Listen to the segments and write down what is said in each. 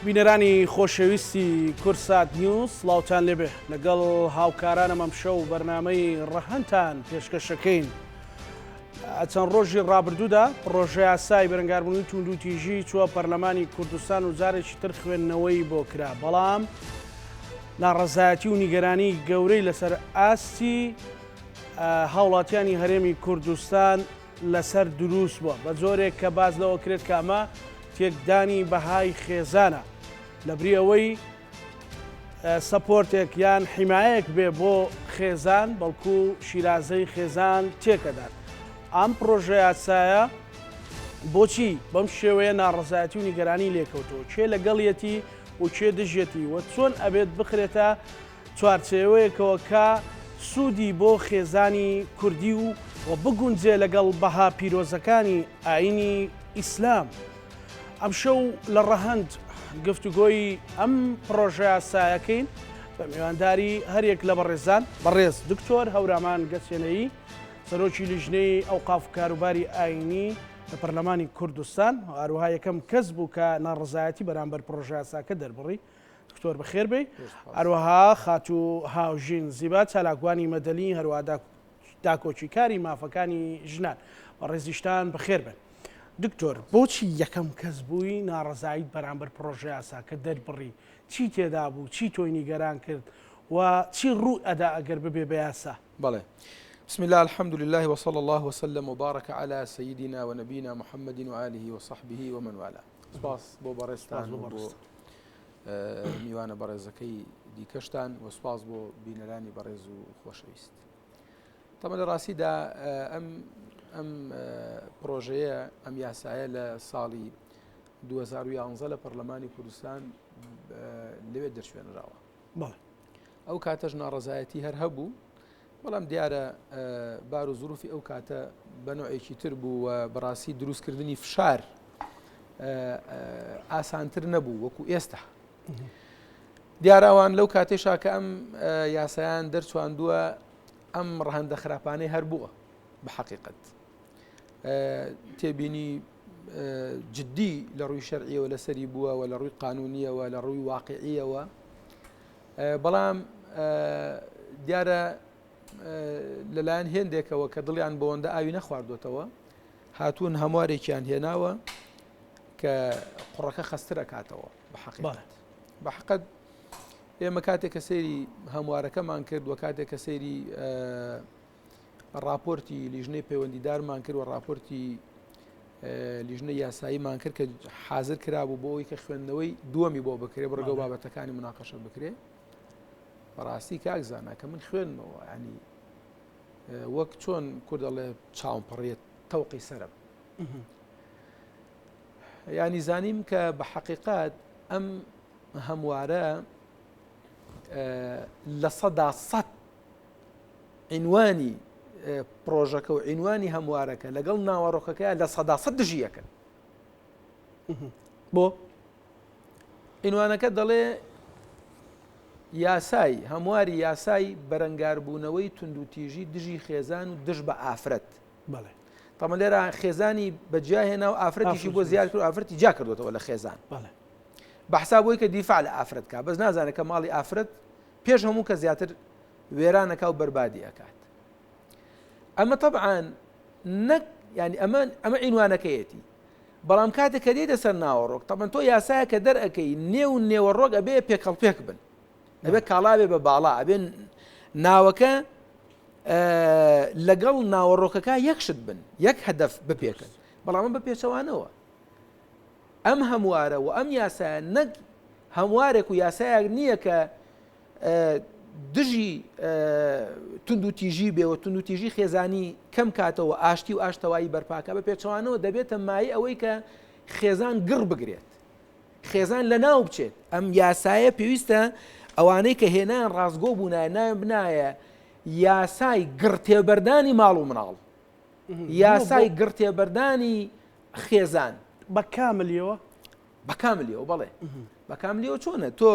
بینەرانی خۆشەویستی کوردسات نیوز سڵاوتان لێبێ لەگەڵ هاوکارانم ئەمشەو بەرنامەی ڕەهەندتان پێشکەشەکەین. چەند ڕۆژی ڕابردوودا پڕۆژەیاسای بەرەنگاربوونەوەی تووندوتیژی چووە پەرلەمانی کوردستان و جارێکی تر خوێندنەوەی بۆ کرا، بەڵام ناڕەزایەتی و نیگەرانی گەورەی لەسەر ئاستی هاوڵاتیانی هەرێمی کوردستان لەسەر دروست بووە، بە جۆرێک کە باس لەوە کرێت کە ئەمە تێکدانی بەهای خێزانە لەبری ئەوەی سەپۆرتێک یان حیمایەک بێ بۆ خێزان بەڵکو شیرازەی خێزان تێکەدات. ئەم پڕۆژەیاسایە بۆچی بەم شێوەیە ناڕەزایەتی و نیگەرانی لێکەوتەوە؟ کێ لەگەڵیەتی و کێ دژیەتی و چۆن ئەبێت بخرێتە چوارچێوەیەکەوە کە سوودی بۆ خێزانی کوردی و و بگونجێ لەگەڵ بەها پیرۆزەکانی ئایینی ئیسلام؟ ئەمشەو لە ڕەهەند گفتوگۆی ئەم پڕۆژەیاسایەکەین بە میوانداری هەریەک لە بەڕێزان، بەڕێز دکتۆر هەورامان گەچێنەیی، سەرۆکی لیژنەی ئەوقاف و کاروباری ئایینی لە پەرلەمانی کوردستان، هەروەها یەکەم کەس بوو کە ناڕەزایەتی بەرامبەر پڕۆژەیاساکە دەربڕی. دکتۆر بەخێر بێی. هەروەها خاتوو هاوژین زیبا، چالاکوانی مەدەنی، هەروەها داکۆکیکاری مافەکانی ژنان. بەڕێزیشتان بەخێر بێن. دکتۆر بۆچی یەکەم کەس بووی ناڕەزاییت بەرامبەر پڕۆژەیاساکە دەربڕی؟ چی تێدا بوو؟ چی تۆی نیگەران کرد و چی ڕوو ئەدا ئەگەر ببێ بە یاسا؟ بەڵێ. بسم اللە الحمد للە وصلی اللە وسلم وبارک علی سیدنا ونبینا محمد وآله وصحبه ومن والاه. سپاس بۆ بەڕێزتان و بۆ میوانە بەڕێزەکەی دیکەشتان و سپاس بۆ بینەرانی بەڕێز و خۆشەویست. تەمە لە ڕاستیدا ئەم ئەم پرۆژەیە ئەم یاسایە لە ساڵی 2011 لە پەرلەمانی کوردستان لەوێ دەرچوێنراوە ئەو کاتەش ناڕزایەتی هەر هەبوو بەڵام دیارە بار و زروفی ئەو کاتە بەنوعێکی تر بوو و بەڕاستی دروستکردنی فشار ئاسانتر نەبوو وەکو ئێستا دیارە ئەوان لەو کاتەیشا کە ئەم یاسایان دەرچواندووە ئەم ڕەهەندە خراپانەی هەر بووە بە حەقیقەت تێبینی جدی لە ڕووی شەرعیەوە لەسەری بووە و لە ڕووی قانونیەوە لە ڕووی واقعیەوە بەڵام دیارە لەلایەن هێندێکەوە کە دڵیان بەوەندە ئاوی نەخواردوێتەوە هاتوون هەموارێکیان هێناوە کە قوڕەکە خەستتر ئەکاتەوە بە حەقیقەت بە حەقەت ئێمە کاتێک کە سەیری هەموارەکەمان کرد و کاتێک کە سەیری راپۆرتی لیژنەی پەیوەندیدارمان کرد و راپۆرتی لیژنە یاساییمان کرد کە حاضر کرابوو بۆ ئەوی کە خوێندنەوەی دووەمی بۆ بکرێ بڕگە و بابەتەکانی مناقەشە بکرێ بەڕاستی کاک زانا کە من خوێنمەوە ینی وەک چۆن کورد دەڵێ چاوم پەڕیت تەوقی سەرم ینی زانیم کە بە حەقیقەت ئەم هەموارە 100% عنوانی پرۆژەکە و عنوانی هەموارەکە لەگەڵ ناوەڕۆکەکە 100% دژی یەکن بۆ عنوانەکە دەڵێ یاسای هەمواری یاسای بەرەنگاربوونەوەی توندوتیژی دژی خێزان و دژ بە ئافرەت بەڵێ. تەمە لێرە خێزانی بە جیا هێنا و ئافرەتیشی بۆ زیاد کرد و ئافرەتی جیا کردوێتەوە لە خێزان بەڵێ. بە حساب بۆی کە دیفاع لە ئافرەت کا بەس نازانێت کە ماڵی ئافرەت پێش هەموو کە زیاتر وێرانەکە و بەربادی ئەکات ئەمە طبعاان نەک ینی ئەمە ئەمە عینوانەکەیەتی بەڵام کاتێک کە دێتە سەر ناوەڕۆک تەبەن تۆ یاسایە کە دەرئەکەی نێو نێوەڕۆک ئەبێ پێکەڵپێک بن ئەبێ کاڵاوێ بە باڵا ئەبێ ناوەکە لەگەڵ ناوەڕۆکەکە یەک شت بن یەک هەدەف بپێکن بەڵام بە پێچەوانەوە ئەم هەموارە و ئەم یاسایە نەک هەموارێک و یاسایەک نییە کە دژی توندوتیژی بێ و توندوتیژی خێزانی کەم کاتەوە ئاشتی و ئاشتەوایی بەرپاکە بە پێچەوانەوە دەبێتە مایە ئەوەی کە خێزان گڕ بگرێت خێزان لەناو بچێت ئەم یاسایە پێویستە ئەوانەی کە هێنان ڕاستگۆ بوونایە ناویان بنایە یاسای گڕتێبەردانی ماڵ و مناڵ یاسای گڕتێبەردانی خێزان بە کاملیەوە بە کاملیەوە بەڵێ بە کاملیەوە چۆنە تۆ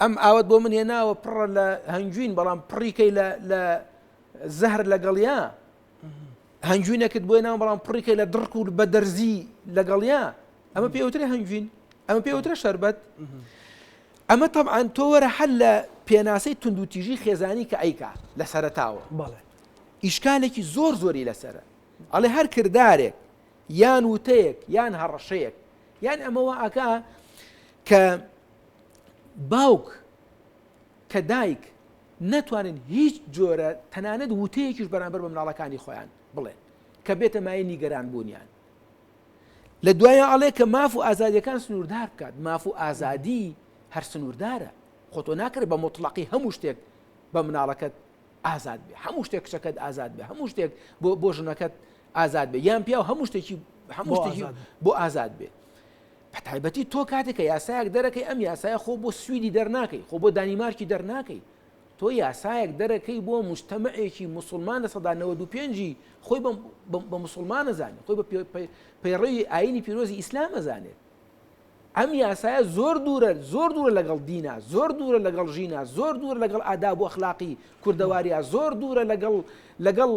ئەم ئاوت بۆ من هێناوە پڕە لە هەنگوین بەڵام پڕیکەی لە لە زەهر لەگەڵیا هەنگوینەکت بۆ ناو بەڵام پڕیکەی لە دڕک و بە دەرزی لەگەڵیا ئەمە پێوترێ هەنگوین. ئەمە پێوترە شەربەت ئەمە تەبعەن تۆ وەرە هەر لە پێناسەی توندوتیژی خێزانی کە ئەیکا لە سەرەتاوە بەڵێ ئیشکالێکی زۆر زۆری لەسەرە ئەڵێ هەر کردارێک یان وتەیەک یان هەڕەشەیەک یان ئەمەوە ئاکا کە باوک کە دایک نەتوانن هیچ جۆرە تەنانەت وتەیەکیش بەرامبەر بە مناڵەکانی خۆیان بڵێن کە بێتە مایە نیگەران بوونیان لە دوایە ئەڵێ کە ماف و ئازادیەکان سنووردار بکات ماف و ئازادی هەر سنووردارە خۆ تۆ ناکرێت بە مطلقی هەموو شتێک بە مناڵەکەت ئازاد بێ هەموو شتێک کچەکەت ئازاد بێ هەموو شتێک بۆ بۆ ژنەکەت ئازاد بێ یان پیاو هەموو شتێکی هەموو شتێکی بۆ ئازاد بێ بە تایبەتی تۆ کاتێک کە یاسایەک دەرەکەی ئەم یاسایە خۆ بۆ سویدی دەرناکەی خۆ بۆ دانیمارکی دەرناکەی تۆ یاسایەک دەرەکەی بۆ موجتەمەعێکی موسڵمان 95% ی خۆی بە موسڵمان ئەزانێت خۆی بە پەیڕەوی ئایینی پیرۆزی ئیسلام ئەزانێت ئەم یاسایە زۆر دوورە زۆر دوورە لەگەڵ دینا زۆر دوورە لەگەڵ ژینا زۆر دوورە لەگەڵ ئاداب و ئەخلاقی کوردەواریا زۆر دوورە لەگەڵ لەگەڵ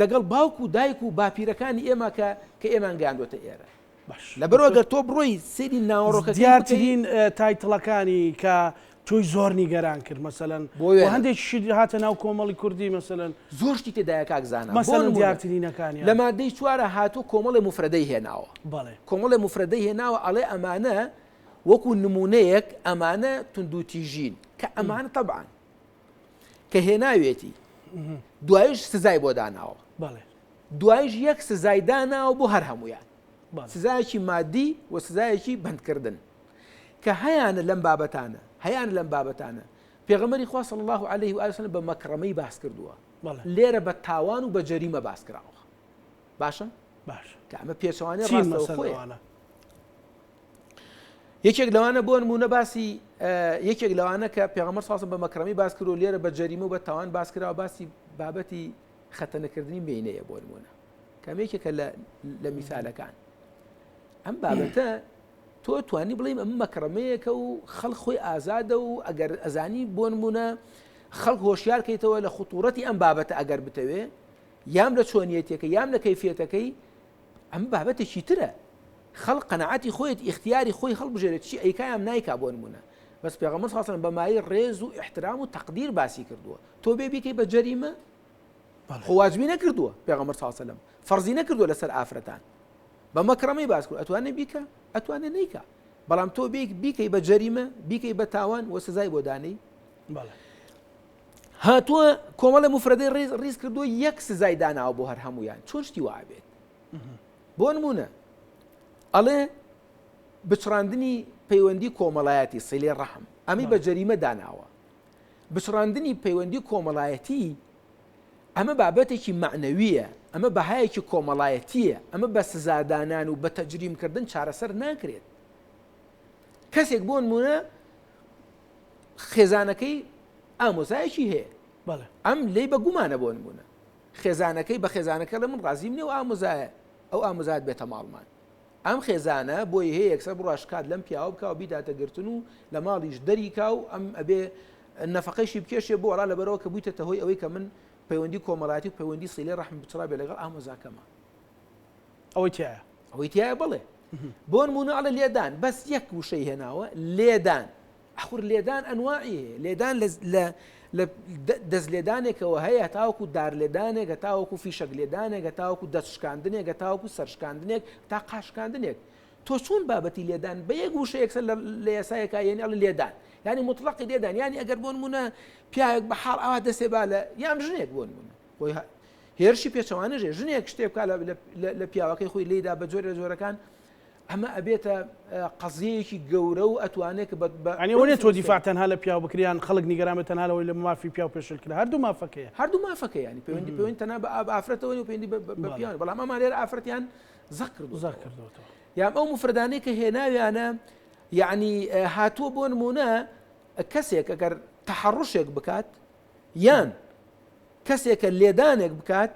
لەگەڵ باوک و دایک و باپیرەکانی ئێمە کە کە ئێمان گەیاندۆتە ئێرە باش لەبەرئەوە گەر تۆ بڕۆی سەیری ناوەڕۆکەکەی بکەی. دیارترین title ەکانی کە تۆی زۆر نیگەران کرد مەسەلەن بۆ وێنە. و هەندێکیشی هاتە ناو کۆمەڵی کوردی مەسەلەن. زۆر شتی تێدایە کاک زانا. بۆ مەسەلەن نموونە دیارترینەکانیان. لە مادەی چوارا هاتووە کۆمەڵێ موفرەدەی هێناوە. بەڵێ. کۆمەڵێ موفرەدەی هێناوە ئەڵێ ئەمانە وەکوو نموونەیەک ئەمانە توندوتیژین کە ئەمانە تەبعەن کە هێناوێتی دوایش سزای بۆ داناوە. بەڵێ. دوایش یەک سزای داناوە بۆ هەر هەموویان. سزایەکی مادی و سزایەکی بەندکردن کە هەیانە لەم بابەتانە هەیان لەم بابەتانە پێغەمبەری خوا صلی الله علیه و آله وسلم بە مەکرەمەی باس کردووە لێرە بە تاوان و بە جەریمە باس کراوە باشە باش کە ئەمە پێچەوانەی ڕاستەوخۆیە یەکێک لەوانە بۆ نمونە باسی یەکێک لەوانە کە پێغەمبەر صلی بە مەکرەمی باس کرد و لێرە بە جەریمە و بە تاوان باس کراوە باسی بابەتی خەتەنەکردنی مێینەیە بۆ نمونە کەم یەکێکە لە لە میسالەکان ئەم بابەتە تۆ توانی بڵێم ئەم مەکرەمەیەکە و خەڵک خۆی ئازادە و ئەگەر ئەزانی بۆ نمونە خەڵک هۆشیار کەیتەوە لە خطورەتی ئەم بابەتە ئەگەر بتەوێ یام لە چۆنیەتەکە یام لە کەیفیەتەکەی ئەم بابەتێکی ترە خەڵک قەنەعەتی خۆیت ئیختیاری خۆی هەڵبژێرێت چی ئەیکایام نایکا بۆ نمونە بەس پێغەمبەر صلی الله بە مایەی ڕێز و احترام و تەقدیر باسی کردووە تۆ بێ بیکەی بە جەریمە خۆ واجبی نەکردووە پێغەمبەر صلی الله علیه و سلم فەرزی نەکردووە لەسەر ئافرەتان بە مەکرەمەی باس کرد ئەتوانێ بیکە ئەتوانێ نیکە بەڵام تۆ بیک بیکەی بە جەریمە بیکەی بە تاوان وە سزای بۆ دانەی هاتووە کۆمەڵە مفرەدەی ڕیز ڕیز کردووە یەک سزای داناوە بۆ هەر هەمویان چۆن شتی وابێت بۆ نمونە ئەڵێ بچڕاندنی پەیوەندی کۆمەڵایەتی صلەی ڕەحم ئەمی بە جەریمە داناوە بچڕاندنی پەیوەندی کۆمەڵایەتی ئەمە بابەتێکی مەعنەوییە، ئەمە بەهایەکی کۆمەڵایەتییە، ئەمە بە سزادانان و بە تەجریمکردن چارەسەر ناکرێت. کەسێک بۆ نمونە خێزانەکەی ئامۆزایەکی هەیە ئەم لی بە گومانە بۆ نمونە خێزانەکەی بە خێزانەکە لە من ڕازیم نیە و ئامۆزایە ئەو ئامۆزات بێتە ماڵمان ئەم خێزانە بۆی هەیە یەکسەر بڕوا شکات لەم پیاوە بکا و بیداتە گرتن و لە ماڵیش دەری کا و ئەم ئەبێ نەفەقەیشی بکێشێ بۆ وەڵا لەبەرئەوە کە بوویتەتە هۆی ئەوەی کە من پەیوەندی کۆمەڵایەتی و پەیوەندی سیلەی ڕەحم بچڕابێ لەگەڵ ئامۆزاکەما. ئەوەی تیایە. ئەوەی تیایە بەڵێ. بۆ نموونە ئەڵێ لێدان بەس یەک وشەی هێناوە لێدان. ئەخور لێدان ئەنواعی هەیە لێدان لە لە دەست لێدانێکەوە هەیە هەتاوەکو دار لێدانێک هەتاوەکو فیشەک لێدانێک هەتاوەکو دەست شکاندنێک هەتاوەکو سەر شکاندنێک تا قاچ شکاندنێک تۆ چۆن بابەتی لێدان بە یەک وشە یەکسەر لە یاسایەکە یعنی ئەڵێ لێدان یعنی مطلقی لێدان یعنی ئەگەر بۆ نمونە پیاوێک بە حاڵ ئاوا دەسێ با لە یان ژنێک بۆ نمونە خۆی هێرشی پێچەوانە ژێ ژنێک شتێ بکە لە پیاوەکەی خۆی لێدا بە جۆرە لە جۆرەکان ئەمە ئەبێتە قەزیەیەکی گەورە و ئەتوانێت کە بە یانی ئەوە نیە تۆ دیفاع تەنها لە پیاو بکری یان خەڵک نیگەران بێت تەنها لەوەی لە مافی پیاو پێشێل کرا هەردوو مافەکەیە. هەردوو مافەکەیە یانی پەیوەندی پەیوەندی تەنها بە ئافرەتەوە نیە و پەیوەندی بە پیاو بەڵام ئەمان لێرە ئافرەتیان زەق کردووە زەق کردووەتەوە. یان ئەو مفرەدانەی کە هێناویانە یعنی هاتووە بۆ نمونە کەسێک ئەگەر تەحەڕوشێک بکات یان کەسێکە لێدانێک بکات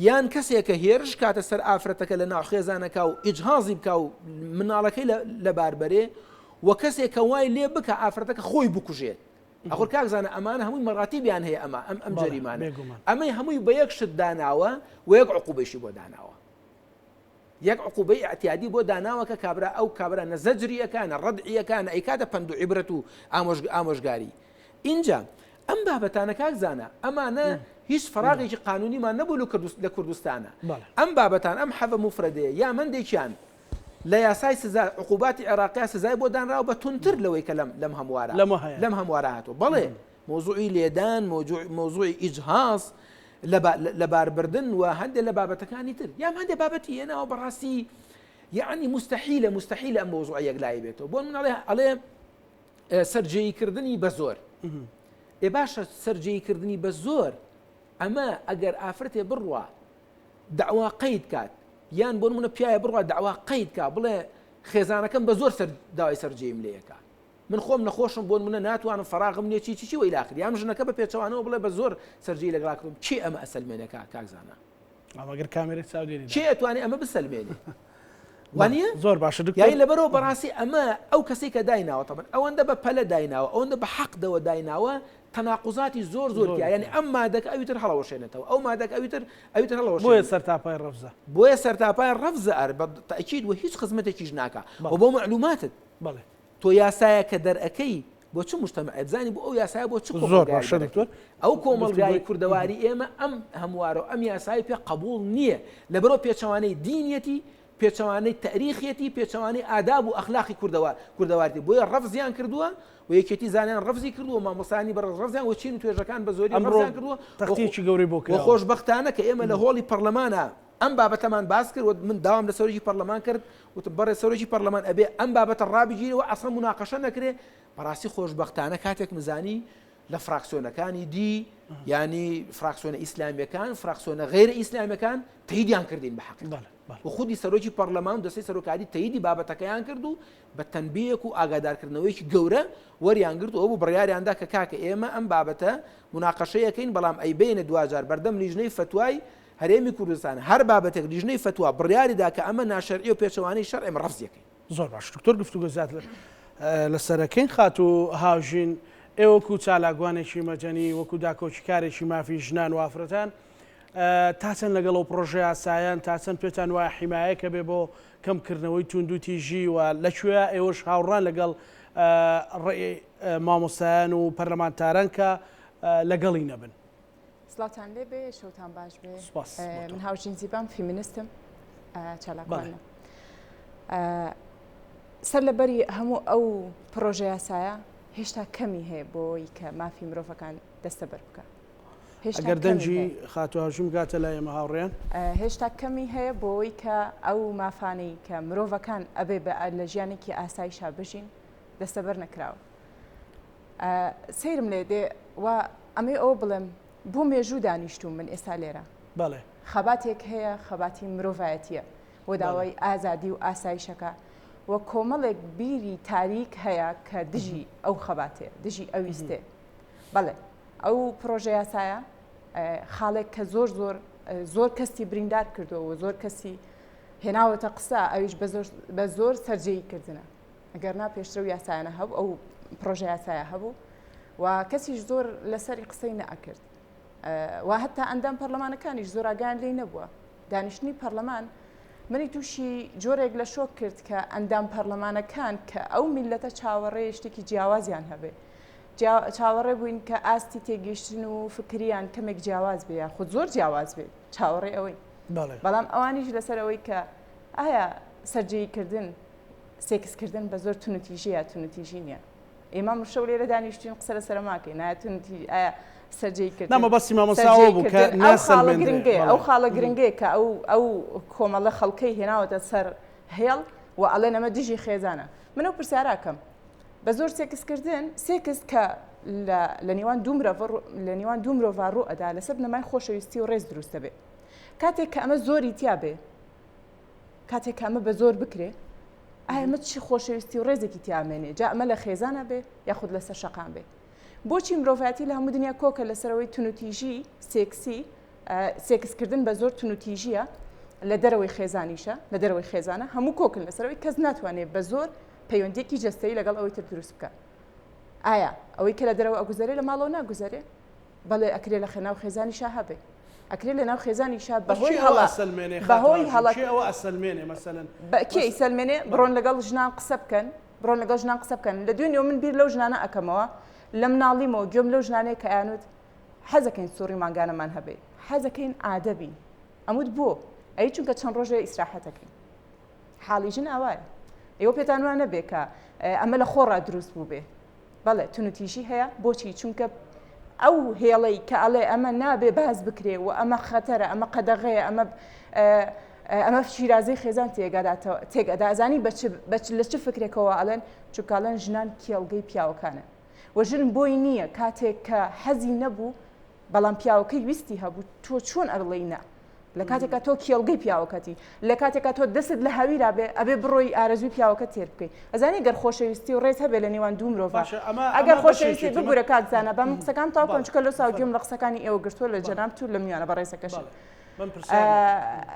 یان کەسێک کە هێرش کاتە سەر ئافرەتەکە لە ناو خێزانەکە و ئیجهازی بکا و مناڵەکەی لەبار بەرێ و کەسێک کە وای لێ بکە ئافرەتەکە خۆی بکوژێت ئەخۆر کاک زانە ئەمانە هەمووی مەراتیبیان هەیە ئەمە ئەم ئەم جەریمانە ئەمەی هەمووی بە یەک شت داناوە و یەک عقوبەیشی بۆ داناوە. یەک عقوبەی ئیعتیادی بۆ داناوە کە کابرا ئەو کابرا نە زەجری ئەکا نە ڕەدعی ئەکا نە ئەیکاتە پەند و عیبرەت و ئامۆژگاری ئینجا ئەم بابەتانە کاک زانا ئەمانە هیچ فەراغێکی قانونیمان نەبوو لە کوردستانە ئەم بابەتان ئەم حەڤە موفرەدەیە یا مەندێکیان لە یاسای سزا عقوباتی عێراقیا سزای بۆ دانراوە بە تونتر لەوەی کە لەم لەم هەموارە لەم هەموارە هاتووە بەڵێ مەوزوعی لێدان مەوزوعی ئیجهاز لەباربردن و هەندێک لە بابەتەکانی تر یان هەندێک بابەتی هێناوە بەڕاستی یعنی مستحیلە مستحیلە ئەم مەوزوعە یەکلایی بێتەوە بۆ من ئەڵێ ئەڵێ سەرجێیکردنی بە زۆر ئێ باشە سەرجێیکردنی بە زۆر ئەمە ئەگەر ئافرەتێ بڕوا داوا قەید کات یان بۆ نمونە پیاە بڕوا داوا قەید کا بڵێ خێزانەکەم بە زۆر سەر داوای سەرجێیم لەیەکە من خۆم نەخۆشم بۆ نمونە ناتوانم فراغم نییە چی چی چی وەیلاخر یان ژنەکە بە پێچەوانەوە بڵێ بە زۆر سەرجێی لەگەڵا کردم کێ ئەمە ئەسەلمێنێ کاک زانا؟ ئەگەر کامێرەی چاودێری کێ ئەتوانێ ئەمە بسەلمێنێ؟ وانە زۆر باشە دکتۆر یانی لەبەرەوە بەڕاستی ئەمە ئەو کەسەی کە دایناوە تەبەن ئەوەندە بە پەلە دایناوە ئەوەندە بە حەق دەوە دایناوە تەناقوزاتی زۆر زۆر تیا یانی ئەم مادەکە ئەوی تر هەڵەوەشێنێتەوە ئەو مادەکە ئەوی تر ئەوی تر هەڵەوەشێنێتەوە بۆیە سەرتاپای ڕەفزە بۆیە سەرتاپای ڕەفزە ئەر بە تەئکید و هیچ خزمەتێکیش ناکا و بۆ مەعلوماتت بەڵێ تۆ یاسایەک کە دەرئەکەی بۆ چ مجتەمعێ بزانی بۆ ئەو یاسایە بۆ چ زۆر باشە دکتۆر ئەو کۆمەڵگای کوردەواری ئێمە ئەم هەموارە و ئەم یاسای پێ قبوڵ نییە لەبەرەوە پێچەوانەی دینیەتی پێچەوانەی تاریخیەتی پێچەوانەی ئاداب و ئەخلاقی کوردەوە کوردەوارتی بۆیە ڕەفزیان کردووە و یەکێتی زانیان ڕەفزی کردووە مامۆستایانی بەڕێز ڕەفزیان و چین و توێژەکان بە زۆری ڕەفزیان کردووە تەختیەکی گەورەی بۆ کراوە خۆشبەختانە کە ئێمە لە هۆڵی پەرلەمانە ئەم بابەتەمان باس کرد و من داوام لە سەرۆکی پەرلەمان کرد وتم بەڕێز سەرۆکی پەرلەمان ئەبێ ئەم بابەتە ڕابگیرێ و ئەسڵەن موناقەشە نەکرێ، بەڕاستی خۆشبەختانە کاتێک مزانی لە فراکسیۆنەکانی دی یانی فراکسیۆنە ئیسلامیەکان فراکسیۆنە غەیرە ئیسلامیەکان تەیدیان کردین بە حەقیقەت و خودی سەرۆکی پەرلەمان و دەستەی سەرۆکاری تەیدی بابەتەکەیان کرد و بە تەنبیەک و ئاگادارکردنەوەیەکی گەورە وەریان گرت و ئەوە بوو بڕیاریان دا کە کاکە ئێمە ئەم بابەتە موناقەشەیەکەین بەڵام ئەیبەینە دواجار بەردەم لیژنەی فەتوای هەرێمی کوردستان هەر بابەتێک لیژنەی فەتوا بڕیاری دا کە ئەمە ناشەرعیە و پێچەوانەی شەرع ئێمە ڕەفزی ئەکەین. زۆر باش دکتۆر گفتوگۆ زیاتر لەسەرەکەین خاتوو هاوژین ئێوە وەکو چالاکوانێکی مەدەنی وەکو داکۆکیکارێکی مافی ژنان و ئافرەتان تا چەند لەگەڵ ئەو پڕۆژە یاسایەن تا چەند پێتان وایە حیمایەکە بێ بۆ کەمکردنەوەی توندوتیژی و لەکوێ ئێوەش هاوڕان لەگەڵ ڕێی مامۆستایان و پەرلەمانتاران کە لەگەڵی نەبن؟ سڵاوتان لێ بێ شەوتان باش بێ سپاس من هاوژین زیبام فیمینستم چالاکوانم سەر لەبەری هەموو ئەو پرۆژە یاسایە هێشتا کەمی هەیە بۆی کە مافی مرۆڤەکان دەستەبەر بکە ئەگەر دەنگی خاتوو هاوژین بگاتە لای ئێمە هاوڕێیان هێشتا کەمی هەیە بۆی کە ئەو مافانەی کە مرۆڤەکان ئەبێ بە لە ژیانێکی ئاسایشا بژین دەستەبەر نەکراوە سەیرم لێ دێ و ئەمەی ئەوە بڵێم بۆ مێژوو دانیشتوم من ئێستا لێرە بەڵێ خەباتێک هەیە خەباتی مرۆڤایەتیە بۆ داوای ئازادی و ئاسایشەکە و کۆمەڵێک بیری تاریک هەیە کە دژی ئەو خەباتێ دژی ئەویستێ بەڵێ ئەو پرۆژە یاسایە خاڵێک کە زۆر زۆر زۆر کەسی بریندار کردووە و زۆر کەسی هێناوەتە قسە ئەویش بە زۆر سەرجێی کردنە ئەگەر نا پێشتر ئەو یاسایانە هەبوو ئەو پرۆژە یاسایە هەبوو و کەسیش زۆر لەسەری قسەی نەئەکرد و هەتا ئەندام پەرلەمانەکانیش زۆر ئاگایان لێی نەبووە دانیشتنی پەرلەمان منی تووشی جۆرێک لە شۆک کرد کە ئەندام پەرلەمانەکان کە ئەو میلەتە چاوەڕێ شتێکی جیاوازیان هەبێ چاوەڕێ بووین کە ئاستی تێگەیشتن و فکریان کەمێک جیاواز بێ یاخود زۆر جیاواز بێ چاوەڕێ ئەوەی بەڵام ئەوانیش لەسەر ئەوەی کە ئایا سەرجێیکردن سێکسکردن بە زۆر تونوتیژیە یا تونوتیژی نیە ئێمە مشەو لێرە دانیشتوین قسە لەسەر ماکەین ئایا تونوتیژی ئایا سەرجێی کردن نا مەبەستی مامۆستا ئەوە بوو کە سەرجێی کردن ئەو خاڵە ناسەلمێندرێ گرنگەیە بەڵێ ئەو خاڵە گرنگەیە کە ئەو ئەو کۆمەڵە خەڵکەی هێناوەتە سەر هێڵ و ئەڵێن ئەمە دژی خێزانە من ئەو پرسیارە ئەکەم بە زۆر سێکسکردن سێکس کە لە لە نێوان دوو مرۆڤ لە نێوان دوو مرۆڤ ڕوو ئەدا لەسەر بنەمای خۆشەویستی و ڕێز دروست دەبێ کاتێک کە ئەمە زۆری تیا بێ کاتێک کە ئەمە بە زۆر بکرێ ئایا ئەمە چی خۆشەویستی و ڕێزێکی تیا ئەمێنێ جا ئەمە لە خێزانە بێ یاخود لەسەر شەقام بێ بۆچی مرۆڤایەتی لە هەموو دنیا کۆکە لەسەرەوەی تونوتیژی سێکسی سێکسکردن بە زۆر تونوتیژیە لە دەرەوەی خێزانیشە لە دەرەوەی خێزانە هەموو کۆکن لەسەرەوەی کەس ناتوانێت بە زۆر پەیوەندیەکی جەستەیی لەگەڵ ئەوەی تر دروست بکە ئایا ئەوەی کە لە دەرەوە ئەگوزەرێ لە ماڵەوە ناگوزەرێ بەڵێ ئەکرێ لە خێناو خێزانیشا هەبێ. ئەکرێ لەناو خێزانیشا بەس بەهۆی کێ ئەوە هەڵە ئەسەلمێنێ خاتوو بەهۆی هاژین هەڵە کێ ئەوە ئەسەلمێنێ مەسەلەن بە کێ مەس ئیسەلمێنێ بەڵێ بڕۆن لەگەڵ ژنان قسە بکەن بڕۆن لەگەڵ ژنان قسە بکەن لە دوێنێوە من بیر لەو ژنانە ئەکەمەوە لە مناڵیمەوە گوێم لەو ژنانەیە کە ئەیانوت حەزەکەین سوڕی مانگانەمان هەبێ حەزەکەین عادە بین ئەموت بۆ ئەی چونکە چەند ڕۆژێ ئیسراحەتەکەین حاڵی ژن ئاوایە ئێوە پێتان وا نەبێ کە ئەمە لە خۆڕا دروست بوو بێ بەڵێ تونوتیژی هەیە بۆچی چونکە ئەو هێڵەی کە ئەڵێ ئەمە نابێ باز بکرێ و ئەمە خەتەرە ئەمە قەدەغەیە ئەمە ئەمە شیرازەی خێزان تێگەداتەوە تێگەدا ئەزانی بە لە چ فکرێکەوە ئەڵێن چونکە ئەڵێن ژنان کێڵگەی پیاوەکانن و ژن بۆی نییە کاتێک کە حەزی نەبوو بەڵام پیاوەکەی ویستی هەبوو تۆ چۆن ئەڵێی نا لە کاتێکا تۆ کێڵگەی پیاوەکەتی لە کاتێکا تۆ دەستت لە هەویرا بێ ئەبێ بڕۆی ئارەزووی پیاوەکە تێر بکەی ئەزانی گەر خۆشەویستی و ڕێز هەبێ لە نێوان دوو مرۆڤا باشە ئەمە ئەگەر ئەمە خۆشەویستی بەشێکێتی مە ببورە کاک زانا با من قسەکانم تەواو بکەم بەڵێ چونکە لەو ساوە فەرموو گوێم لە قسەکانی ئێوە گرتووە لە بەڵێ جەنابت و لە میوانە بەڕێزەکەشت بەڵێ من پرسیار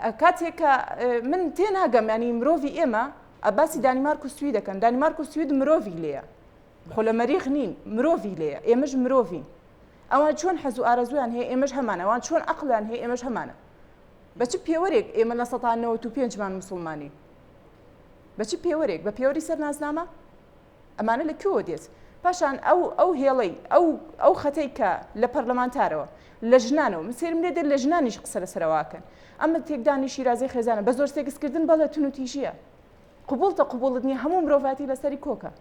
نەکەم کاتێک کە من تێناگەم ینی مرۆڤی ئێمە باسی دانیمارک و سوید دەکەن دانیمارک و سوید مرۆڤی لێیە خۆ لە مەریخ نین مرۆڤی لێیە ئێمەش مرۆڤین ئەوان چۆن حەز و ئارەزوویان هەیە ئێمەش هەمانە، ئەوان چۆن عەقڵیان هەیە ئێمەش هەمانە. بە چ پێوەرێک ئێمە 95% مان موسڵمانین؟ بە چ پێوەرێک؟ بە پێوەری سەر نازنامە؟ ئەمانە لە کوێوە دێت؟ پاشان ئەو ئەو هێڵەی ئەو ئەو خەتەی کە لە پەرلەمانتارەوە لە ژنانەوە من سەیرم لێ دێت لە ژنانیش قسە لەسەرەوەکەن ئەمە تێکدانی شیرازەی خێزانە بە زۆر سێکسکردن بەڵێ تونوتیژیە قبوڵتە قبوڵت نییە هەموو مرۆڤاتی لەسەری کۆکە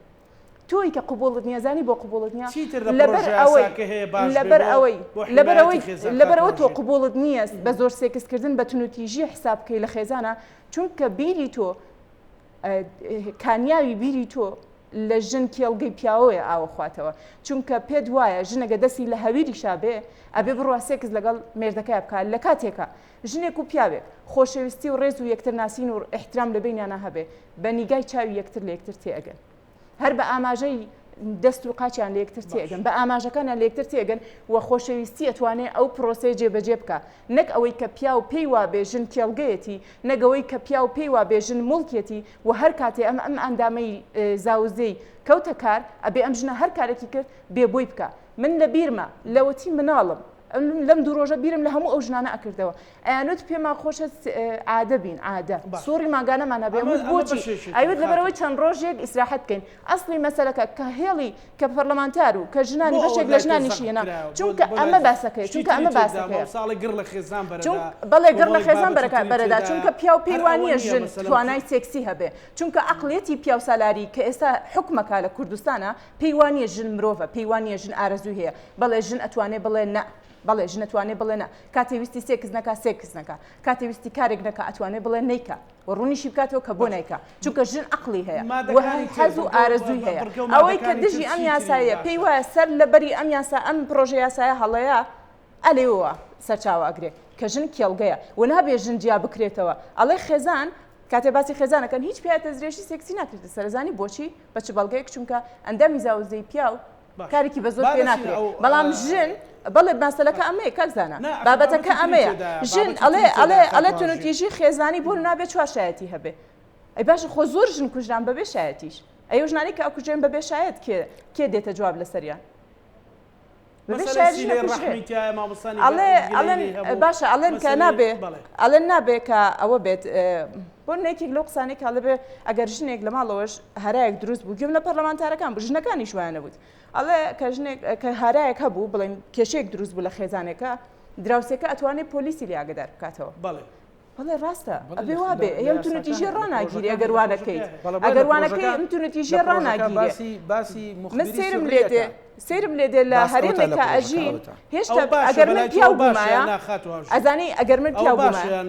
تۆی کە قبوڵت نیە زانی بۆ قبوڵت نیە چیتر لە لەبەر پڕۆژە ئەوەی یاساکە هەیە باش بێ لەبەر بۆ ئەوەی بۆ لەبەر حیمایەتی ئەوەی خێزان لەبەر خاتوو ئەوە تۆ هاژین. قبوڵت نییە بە زۆر سێکسکردن بە تونوتیژی حساب بکەی لە خێزانا چونکە بیری تۆ کانیاوی بیری تۆ لە ژن کێڵگەی پیاوەیە ئاوە خواتەوە چونکە پێت وایە ژنەگە دەستی لە هەویریشا بێ ئەبێ بڕوا سێکس لەگەڵ مێردەکەیا بکات لە کاتێکا ژنێک و پیاوێک خۆشەویستی و ڕێز و یەکتر ناسین و ئیحترام لە بەینیانا هەبێ بە نیگای چاوی یەکتر لە یەکتر تێئەگەن. هەر بە ئاماژەی دەست و قاچیان لە یەکتر تێئەگەن، بە ئاماژەکانیان لە یەکتر تێئەگەن و خۆشەویستی ئەتوانێ ئەو پرۆسەیە جێبەجێ بکا. نەک ئەوەی کە پیاو پێی وابێ ژن کێڵگەیەتی، نەک ئەوەی کە پیاو پێی وابێ ژن موڵکیەتی و هەر کاتێ ئەم ئەم ئەندامەی زاوزێی کەوتە کار ئەبێ ئەم ژنە هەر کارێکی کرد بێ بۆی بکا. من لە بیرمە لەوەتی مناڵم لەم دوو ڕۆژە بیرم لە هەموو ئەو ژنانە ئەکردەوە ئەیانوت پێمان خۆشە عادە بین عادە سوڕی مانگانەمان هەبێ وت بۆچی ئەیوت لەبەرەوەی چەند ڕۆژێک ئیسراحەت بکەین ئەسڵی مەسەلەکە کە هێڵی کە پەرلەمانتار و کە ژنانی بەشێک لە ژنانیشی هێنا چونکە ئەمە باسەکەی چونکە ئەمە باسەکەی بەڵێ گڕ لە خێزان بەرەکە بەرەدا چونکە پیاو پێی وانییە ژن توانای سێکسی هەبێ چونکە عەقڵیەتی پیاوسالاری کە ئێستا حوکمەکە لە کوردستانە پێی وانیە ژن مرۆڤە پێی وانیە ژن ئارەزووی هەیە بەڵێ ژن ئەتوانێ بڵێ نا بەڵێ ژن ئەتوانێ بڵێ نا کاتێ ویستی سێکس نەکا سێکس نەکا کاتێ ویستی کارێک نەکا ئەتوانێ بڵێ نەیکا و ڕوونیشی بکاتەوە کە بۆ نایکا چونکە ژن عەقڵی هەیە و حەز و ئارەزووی هەیە ئەوەی کە دژی ئەم یاسایە پێی وایە سەر لەبەری ئەم یاسا ئەم پڕۆژە یاسایە هەڵەیە ئەلێوە سەرچاوە ئەگرێ کە ژن کێڵگەیە و نابێ ژن جیا بکرێتەوە ئەڵێ خێزان کاتێ باسی خێزانەکەن هیچ پیاوێ دەستدرێژی سێکسی ناکرێتە سەر ئەزانی بۆچی بە چ بەڵگەیەک چونکە ئەندامی زاوزێی پیاو کارێکی بە زۆر پێ ناکرێ بەڵام ژن بەڵێ مەسەلەکە ئەمەیە کاک زانا بابەتەکە ئەمەیە ژن ئەڵێ ئەڵێ ئەڵێ توندوتیژی خێزانی بۆ نابێ چوار شایەتی هەبێ ئەی باشە خۆ زۆر ژن کوژران بەبێ شایەتیش ئەی ئەو ژنانەی کە ئەکوژرێن بەبێ شایەت کێ کێ دێتە جواب لەسەریان باشە ئەڵێن کە نابێ ئەڵێن نابێ کە ئەوە بێت بۆ یەکێک لەو قسانەی کە ئەڵێ ئەگەر ژنێک لە ماڵەوەش هەرایەک دروست بوو گوێم لە پەرلەمانتارەکان بوو ژنەکانیش وایان نەبوت ئەڵێ کە ژنێک کە هەرایەک هەبوو بڵێن کێشەیەک دروست بوو لە خێزانێکە دراوسێکە ئەتوانێت پۆلیسی لێ ئاگدار بکاتەوە بەڵێ بەڵێ ڕاستە ئەبێ وابێ ئەی ئەم توندوتیژیە ڕاناگیرێ ئەگەر وا نەکەیت ئەگەر وا نەکەی ئەم توندوتیژیە ڕاناگیرێ من سەیرم لێ دێ سەیرم لێ دێ لە هەرێمێکا ئەژین هێشتا ئەگەر من پیاو بوومایە ئەزانی ئەگەر من پیاو بوومایە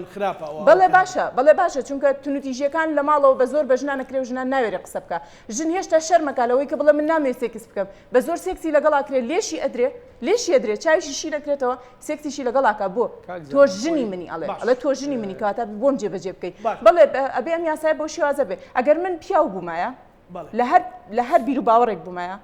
بەڵێ باشە بەڵێ باشە چونکە توندوتیژیەکان لە ماڵەوە بە زۆر بە ژنان ئەکرێ و ژنان ناوێرێ قسە بکا ژن هێشتا شەرمەکا لەوەی کە بڵێ من نامەوێ سێکس بکەم بە زۆر سێکسی لەگەڵ ئەکرێ لێشی ئەدرێ لێشی ئەدرێ چاویشی شین ئەکرێتەوە سێکسیشی لەگەڵ ئاکا بۆ تۆ ژنی منی ئەڵێ ئەڵێ تۆ ژنی منی کەواتە بۆم جێبەجێ بکەی بەڵێ ئەبێ ئەم یاسایە بەو شێوازە بێ ئەگەر من پیاو بوومایە لە هەر لە هەر بیر و باوەڕێک بوومایە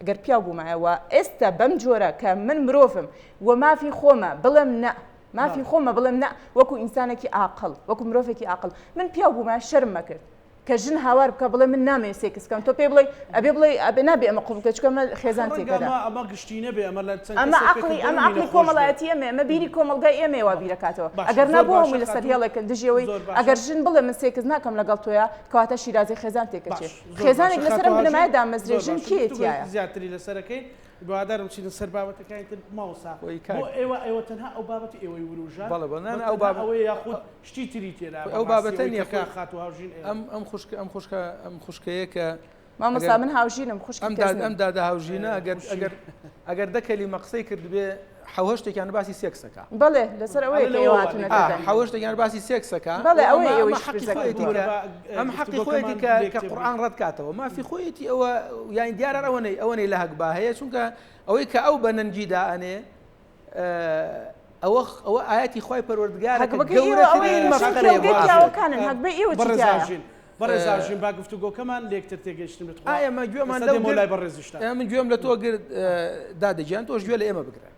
ئەگەر پیاو بوومایە و ئێستا بەم جۆرە کە من مرۆڤم و مافی خۆمە بڵێم نە مافی خۆمە بڵێم نە وەکو ئینسانێکی ئاقڵ وەکو مرۆڤێکی ئاقڵ من پیاو بوومایە شەرم مەکرد. کە ژن هاوار بکا بڵێ من نامەوێ سێکس بکەم تۆ پێی بڵێی ئەبێ بڵێی ئەبێ نابێ ئەمە قبوڵ بکەی چونکە ئەمە خێزان ڕەنگە تێکەدا. ئەمە ئەمە گشتی نەبێ ئەمە لە چەند ئەمە کەسێک پێ عەقڵی کە ئەمە دەروونی عەقڵی نەخۆش بێ. کۆمەڵایەتی ئێمەیە ئەمە بیری کۆمەڵگای ئێمەیە وا بیرەکاتەوە باشە ئەگەر نا زۆر بۆ باشە هەمووی لەسەر خاتوو هێڵێکن دژی ئەوەی زۆر باشە ئەگەر ژن بڵێ من سێکس ناکەم لەگەڵ تۆیا کەواتە شیرازەی خێزان تێکەچێ باش زۆر خێزانێک باشە لەسەر ئەم خاتوو هاژین بنەمایە دامەزرێ زۆر ژن باشە کێیە گفتوگۆی تیایا؟ زیاتری لەسەر ئەکەین هیوادارم بچینە سەر بابەتەکانی تر مامۆستا خۆی بۆ کاک ئێوە ئێوە تەنها ئەو بابەتی ئێوەی وروژاند بەڵێ بەڵێ نا بە نا ئەو تەنها بابەت ئەوەیە یاخود شتی تری تێدایە خۆی ئەو بەڕاستی بابەتە ئەوەی نییە کە خۆی خاتوو هاوژین ئێوە ئەم ئەم خوشکە ئەم خوشکە ئەم خوشکەیە کە مامۆستا ئەگەر من هاوژینم خوشکی ئەم کەس داد نیم. ئەم دادە هاوژینە ئەگەر خوشی ئەگەر ئەگەر دە کەلیمە قسەی کردبێ حەوهەشتێکیان باسی سێکسەکە. بەڵێ لەسەر ئەوەیە ئەڵێ کە ئێوە لەوەوە هاتوونەتە ئا دەنگ. حەوهەشتێکیان باسی سێکسەکە بەڵێ و ئەوەیە ئەمە ئێوەی ئەمە حەقی شپرزە خۆیەتی کردووە. کە ببورە با ئەم حەقی خۆیەتی گفتوگۆکەمان کە لێک کە تێبگەین. قورئان ڕەت کاتەوە مافی خۆیەتی ئەوە یانی دیارە ئەوەنەی ئەوەنەی لە هەگبا هەیە چونکە ئەوەی کە ئەو بە نەنگی دائەنێ ئەوە ئەوە ئایەتی خوای پەروەردگارە کە هەگبەکەی ئێوە ئەوەیە گەورەترین کە ژن مەفخەرەیە بۆ کێڵگەی ئافرەت. پیاوەکانن هەگبەی ئێوە چی بەڕێز تیایە؟ هاوژین بەڕێز هاوژین با گفتوگۆکەمان لێکتر تێگەیشتن بێت خوا ئا ئێمە گوێمان ئێستا لەو دێمەوە گرت لای بەڕێزیشتان. ئێ من گوێم لە تۆ گرت دادە گیان تۆش گوێ لە ئێمە بگرە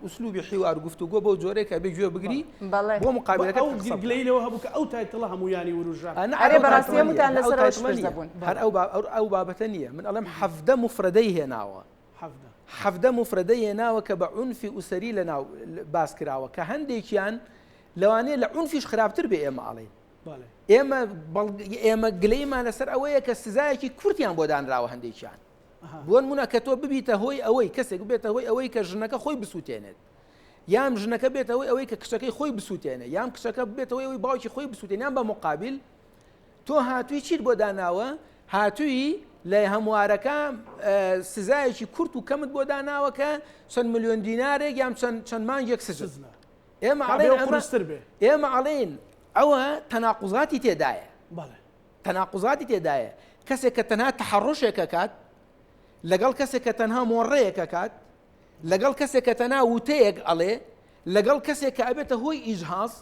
ئوسلوبی حیوار گفتوگۆ بەو جۆرەیە کە بێ گوێ بگری بەڵێ بۆ مقابلەکەت ئەو قسە بکە. گلەیی لەوە هەبوو کە ئەو title ە هەموویانی وروژاند. ئەنا ئەرێ ئەو بەڕاستی title ە نییە هەمووتان ئەو لەسەر ئەوە title ە شپرزە نییە بوون. هەر ئەو ئەو بابەتە نییە من ئەڵێم 17 مفرەدەی هێناوە 17. 17 مفرەدەی هێناوە کە بە عونفی ئوسەری لە ناو باس کراوە کە هەندێکیان لەوانەیە لە عونفیش خراپتر بێ ئێمە ئەڵێین ئێمە ئێمە گلەیمان لەسەر ئەوەیە کە سزایەکی کورتیان بۆ دانراوە هەندێکیان بۆنمونە کە تۆ ببیتە هۆی ئەوەی کەسێک ببێتە هۆی ئەوەی کە ژنەکە خۆی بسووتێنێت یان ژنەکە بێتە هۆی ئەوەی کە کچەکەی خۆی بسووتێنێ یان کچەکە ببێتە هۆی ئەوەی باوکی خۆی بسووتێنێ یان بە مقابل تۆ هاتووی چیت بۆ داناوە هاتووی لە هەموارەکە سزایەکی کورت و کەمت بۆ داناوە کە چەند ملیۆن دینارێک یان چەند چەند مانگێک سزن ئێمە ئەڵێن ئەمە ئێمە ئەڵێن ئەوە تەناقوزاتی تێدایە تەناقوزاتی تێدایە کەسێک کە تەنها تەحەڕوشێک ئەکات لەگەڵ کەسێک کە تەنها مۆڕەیەک ئەکات لەگەڵ کەسێک کە تەنها وتەیەک ئەڵێ لەگەڵ کەسێک کە ئەبێتە هۆی ئیجهاز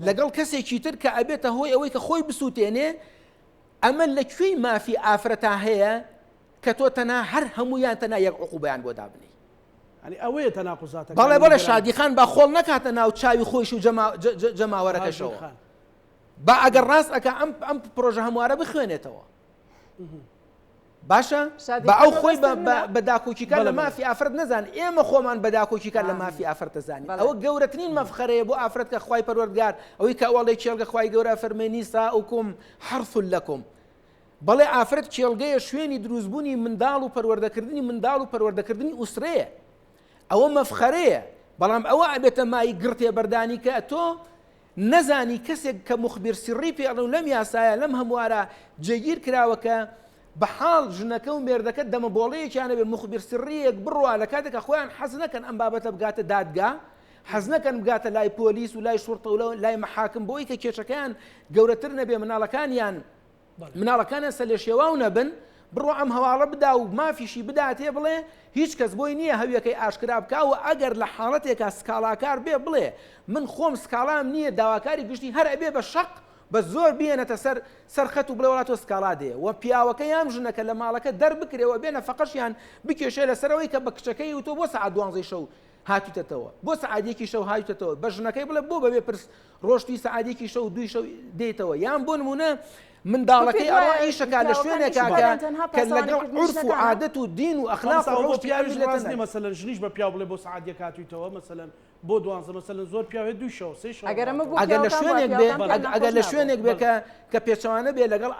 لەگەڵ کەسێکی تر کە ئەبێتە هۆی ئەوەی کە خۆی بسووتێنێ ئەمە لە کوێی مافی ئافرەتا هەیە کە تۆ تەنها هەر هەمویان تەنها یەک عقوبیان بۆ دابنی یانی ئەوەیە تەناقوزاتەکان بەڵێ بەڵێ شادی خان با خۆڵ نەکاتە ناو چاوی خۆیش و جەماوەرەکەشەوە با ئەگەر ڕاست ئەکا ئەم ئەم پرۆژە هەموارە بخوێنێتەوە باشە بە ئەو خۆی بە داکۆکیکار لە مافی ئافرەت نەزان ئێمە خۆمان بە داکۆکیکار لە مافی ئافرەت دەزانین ئەوە گەورەترین مەفخەرەیە بۆ ئافرەت کە خوای پەروەردگار ئەوەی کە ئەوڵێ کێڵگە خوای گەورە فەرمێ نیساؤکم حرث لکم بەڵێ ئافرەت کێڵگەیە شوێنی دروستبوونی منداڵ و پەروەردەکردنی منداڵ و پەروەردەکردنی ئوسرەیە ئەوە مەفخەرەیە بەڵام ئەوە ئەبێتە مای گڕتێبەردانی کە تۆ نەزانی کەسێک کە مخبر سری پێ ئەڵێن لەم یاسایە لەم هەموارە جێگیر کراوە کە بە حاڵ ژنەکە و مێردەکە دەمە بۆڵەیەکیان هەبێ مخبر سریەک بڕوا لە کاتێک کە خۆیان حەز نەکەن ئەم بابەتە بگاتە دادگا حەز نەکەن بگاتە لای پۆلیس و لای شوڕتە و لای مەحاکم بۆی کە کێشەکەیان گەورەتر نەبێ مناڵەکانیان مناڵەکانیان سەرلێشێواو نەبن، بڕوا ئەم هەواڵە بدا و مافیشی بداتێ بڵێ هیچ کەس بۆی نییە هەویەکەی ئاشکرا بکا و ئەگەر لە حاڵەتێکا سکاڵاکار بێ بڵێ من خۆم سکاڵام نییە داواکاری گشتی هەر ئەبێ بە شەق بە زۆر بیەنەتە سەر سەر خەت و بڵێ وەڵا تۆ سکاڵا دێ و پیاوەکە یان ژنەکە لە ماڵەکە دەربکرێ و بێ نەفەقەشیان بکێشێ لەسەر ئەوەی کە بە کچەکەی وتووە بۆ سەعات دوانزەی شەو هاتوویتەتەوە بۆ سەعات یەکی شەو هاتوویتەتەوە بە ژنەکەی بڵێ بۆ بەبێ پرس ڕۆشتوی سەعات یەکی شەو دووی شەو دێیتەوە یان بۆ نمونە منداڵەکەی ئەڕوا ئیشەکا لە شوێنێکا کە کە لەگەڵ عورف و عادەت و دین و ئەخلاق و ڕەوشتی ئەم پیاویش میللەتە ڕاست نیە نایە. مەسەلەن ژنیش بە پیاو بڵێ بۆ سەعات یەک هاتوویتەوە مەسەلەن بۆ دوانزە مەسەلەن زۆر پیاو هەیە دووی شەو سێی شەو ئەگەر ئەمە بۆ ڕاتەوە. ئەگەر لە پیاوەکان بووە شوێنێک بێ پیاوەکان پێیان ئەگەر ناخۆش لە نابوو. شوێنێک بێ بەڵێ. کە کە پێچەوانە بێ لەگەڵ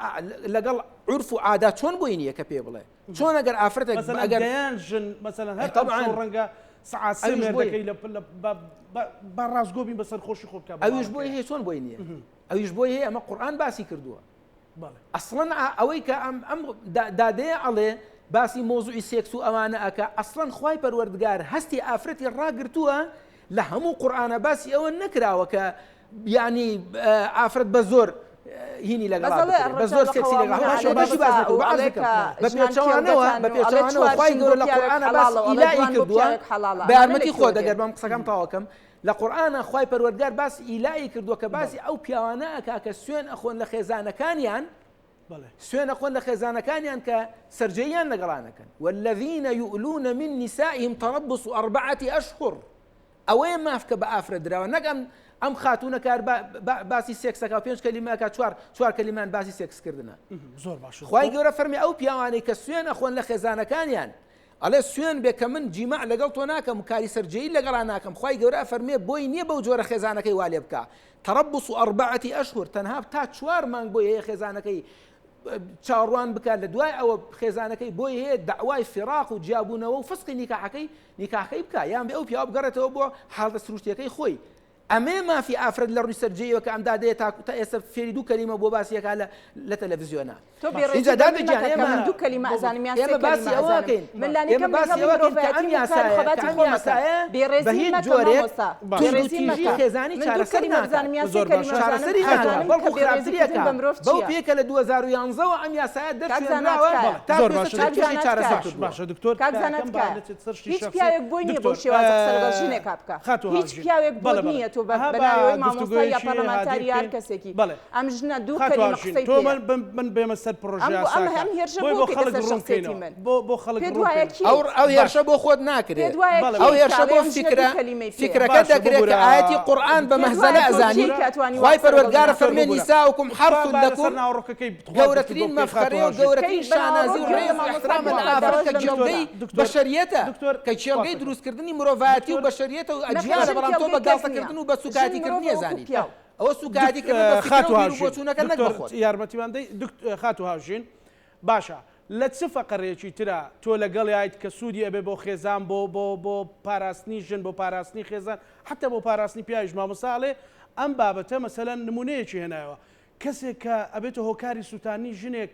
لەگەڵ عورف و عادات چۆن بۆی نییە کە پێ بڵێ چۆن ئەگەر ئافرەتێک مەسەلەن ئەگەر دەیان ژن مەسەلەن هەر طبعا ئەمشەو ڕەنگە سەعات سێ ئەویش بۆی مێردەکەی لە لە بە بە با ڕاستگۆ بین بەسەر خۆشی خۆ بکا بە ئەویش بۆی ماڵەکەیا هەیە چۆن بۆی نییە ئەویش بۆی هەیە ئەمە قورئان باسی کردووە بەڵێ ئەسڵەن ئەوەی کە ئەم ئەم دادەیە ئەڵێ باسی مۆزوعی سێکس و ئەوانە ئەکا ئەسڵەن خوای پەروەردگار هەستی ئافرەتی ڕاگرتووە لە هەموو قورئانە باسی ئەوە نەکراوە کە یعنی ئافرەت بە زۆر هینی لەگەڵا بکرێت بە زۆر سێکسی لەگەڵا باشە باشی باس نەکرد بە عەرز بکەم بە پێچەوانەوە بە پێچەوانەوە خوای گەورە لە قورئانە باسی ئیلائی کردووە بە یارمەتی خۆت ئەگەر بەم قسەکەم تەواو کەم لە قورئانە خوای پەروەردگار باسی ئیلائی کردووە کە باسی ئەو پیاوانە ئەکا کە سوێن ئەخۆن لە خێزانەکانیان سوێن ئەخۆن لە خێزانەکانیان کە سەرجێیان لەگەڵا نەکەن والذین یؤلون من نسائهم تربص أربعة أشهر ئەوەیە ماف کە بە ئافرەت دراوە نەک ئەم ئەم خاتوونە کار باسی سێکسەکە و پێنج کەلیمەکە چوار چوار کەلیمان باسی سێکسکردنە زۆر باش خوای گەورە فەرمی ئەو پیاوانەی کە سوێن ئەخۆن لە خێزانەکانیان ئەڵێ سوێن بێ کە من جیماع لەگەڵ تۆ ناکەم و کاری سەرجێیی لەگەڵا ناکەم خوای گەورە ئەفەرمێ بۆی نییە بەو جۆرە خێزانەکەی وا لێ بکا تربص أربعة أشهر تەنها تا چوار مانگ بۆی هەیە خێزانەکەی چاوەڕوان بکات لە دوای ئەوە خێزانەکەی بۆی هەیە داوای فراق و جیابوونەوە و فسقی نیکاحەکەی نیکاحەکەی بکە یان بێ ئەو پیاوە بگەڕێتەوە بۆ حاڵەتە سروشتیەکەی خۆی ئەمەیە مافی ئافرەت لە ڕووی سەرجێیەوە کە ئەم دادەیە تاکو تا ئێستا فێری دوو کەلیمە بۆ باسی ئەکا لە لە تەلەڤزیۆنا. تۆ بێڕێزی ئینجا بە دادە من گیان مەکە کە ئێمە من دوو کەلیمە ئەزانم یان سێ ئێمە باسی کەلیمە ئەوە ئەزانم ئەکەین من لانی ئێمە کەم لە باسی هێڵی ئەوە ئەکەین کە مرۆڤایەتی ئەم و کار و یاسایە کە خەباتی ئەم خۆم ئەکەم یاسایە بە بێڕێزی هیچ مەکە جۆرێک مامۆستا توند و بێڕێزی تیژی مەکە خێزانی من دوو چارەسەر کەلیمە ناکات بزانم یان سێ زۆر کەلیمە باشە بزانم چارەسەری ناکات ئەزانم کە بەڵکو بێڕێزی خراپتری کردن ئەکات بە مرۆڤ بەو چییە پێیە کە لە 2011 وە ئەم یاسایە کاک زانا دەرچوێنراوە تکایە تا زۆر ئێستا باشە چەند کاک کێشەی زانا چارەسەر تکایە کردووە باشە دکتۆر کاک تکایە زانا کەم با تکایە نەچێت سەر شتی هیچ شەخسی پیاوێک بۆی نییە بەو دکتۆر شێوازە قسە لەگەڵ ژنێکا بکا خاتوو هیچ هاوژین پیاوێک بۆت بەڵێ بەڵێ نییە تۆ بە ئەها بە با ناوی مامۆستا یا گفتوگۆیەکی هادی پەرلەمانتاری یا هەر بکەین کەسێکی بەڵێ ئەم ژنە دوو خاتوو کەلیمە هاوژین قسەی تۆ پێیە من من من بێمە سەر پڕۆژە ئەم بۆ ئەم یاساکە ئەم هێرشە بۆی بۆ بۆ کەیتە خەڵک سەر ڕوون شخصیەتی بکەینەوە من بۆ بۆ خەڵک پێت ڕوون وایە بکەینەوە کێیت ئەو ئەو باش هێرشە بۆ خۆت پێت ناکرێ وایە بەڵێ ئەو کێیت هێرشە کە بۆ ئەڵێ ئەم ژنە دوو فیکرە کەلیمەی پێیە فیکرەکە باشە دەکرێت ببورە کە ئایەتی قورئان بە پێت مەهزەلە وایە تۆ ئەزانی کێی کە ئەتوانی وا خوای قسە لەگەڵ پەروەردگارە ژنە دکتۆر فەرمێ ببورە نساؤکم تخوا حرث با لەسەر لکم ناوەڕۆکەکەی تخوا گفتوگۆ گەورەترین بکەین خاتوو مەفخەرەیە و هاوژین کەی گەورەترین بە شانازی ناوەڕۆک و گوێ ڕێز لە و مامۆستا ئیحترامە لە بگرە ئافرەت داواش کە لە من دکتۆر کێڵگەی بکە دکتۆر بەشەریەتە دکتۆر کە تخوا کێڵگەی فەرموو دروستکردنی مرۆڤایەتی و دکتۆر بەشەریەتە و نەخێر ئەجیالە ژن بەڵام تۆ کێڵگەی بە کەس نییە گاڵتەکردن و بە ژن سوکایەتیکردنی مرۆڤە وەکو ئەزانیت پیاو ئەوە سوکایەتیکردنە بە فیکرە خاتوو و بیر و هاوژین بۆچوونەکە نەک بە دکتۆر خۆت. یارمەتیمان دەی خاتوو هاوژین باشە لە چ فەقەرەیەکی ترا تۆ لەگەڵیایت کە سوودی ئەبێ بۆ خێزان بۆ بۆ بۆ پاراستنی ژن بۆ پاراستنی خێزان حەتا بۆ پاراستنی پیاویش مامۆستا ئەڵێ ئەم بابەتە مەسەلەن نمونەیەکی هێنایەوە کەسێک کە ئەبێتە هۆکاری سووتاندنی ژنێک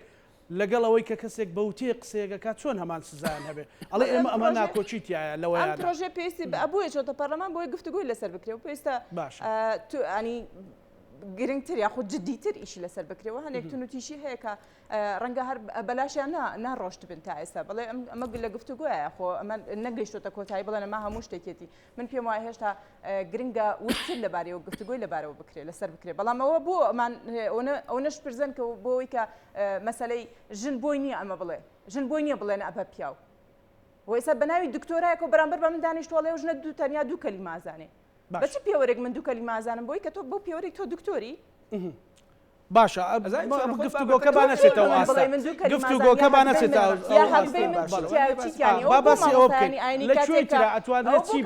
لەگەڵ ئەوەی کە کەسێک بە وتەیەک قسەیەک ئەکات چۆن هەمان سزایان هەبێ ئەڵێ ئەم ئێمە ئەمە پرۆژەیە ناکۆکی تیایە ئەم لەوەیانە. پرۆژەیە پێویستی بە بۆیە چۆتە پەرلەمان بۆیە گفتوگۆی لەسەر بکرێ و پێویستە باشە. تو ینی گرنگتر یاخود جدیتر ئیشی لەسەر بکرێ و هەندێک توندوتیژی هەیە کە ڕەنگە هەر بەلاشیان نا ناڕۆشتبن تا ئێستا بڵێ ئەمە لە گفتوگۆیە خۆ ئەمە نەگەیشتۆتە کۆتایی بڵێن ئەمە هەموو شتێکێتی من پێم وایە هێشتا گرنگە وردتر لەبارەیەوە گفتوگۆی لەبارەوە بکرێ لەسەر بکرێ بەڵام ئەوە بۆ ئەمان ئەوەنەش پرزەن کە بۆ ئەوەی کە مەسەلەی ژن بۆی نییە ئەمە بڵێ ژن بۆی نییە بڵێ نە بە پیاو و ئێستا بە ناوی دکتۆرایەکەوە بەرامبەر بە من دانیشتووە ئەڵێ ئەو ژنە دوو تەنیا دوو کەلیمە ئەزانێ بە چ پێوەرێک من دوو کەلیمە ئەزانم بۆی کە تۆ بەو پێوەرەی تۆ دکتۆری باشە گفتوگۆکە با نەچێتەوە ئاستە گفتوگۆکە با نەچێتە با باسی ئەوە بکەین لە کوێی ترا ئەتوانرێت چی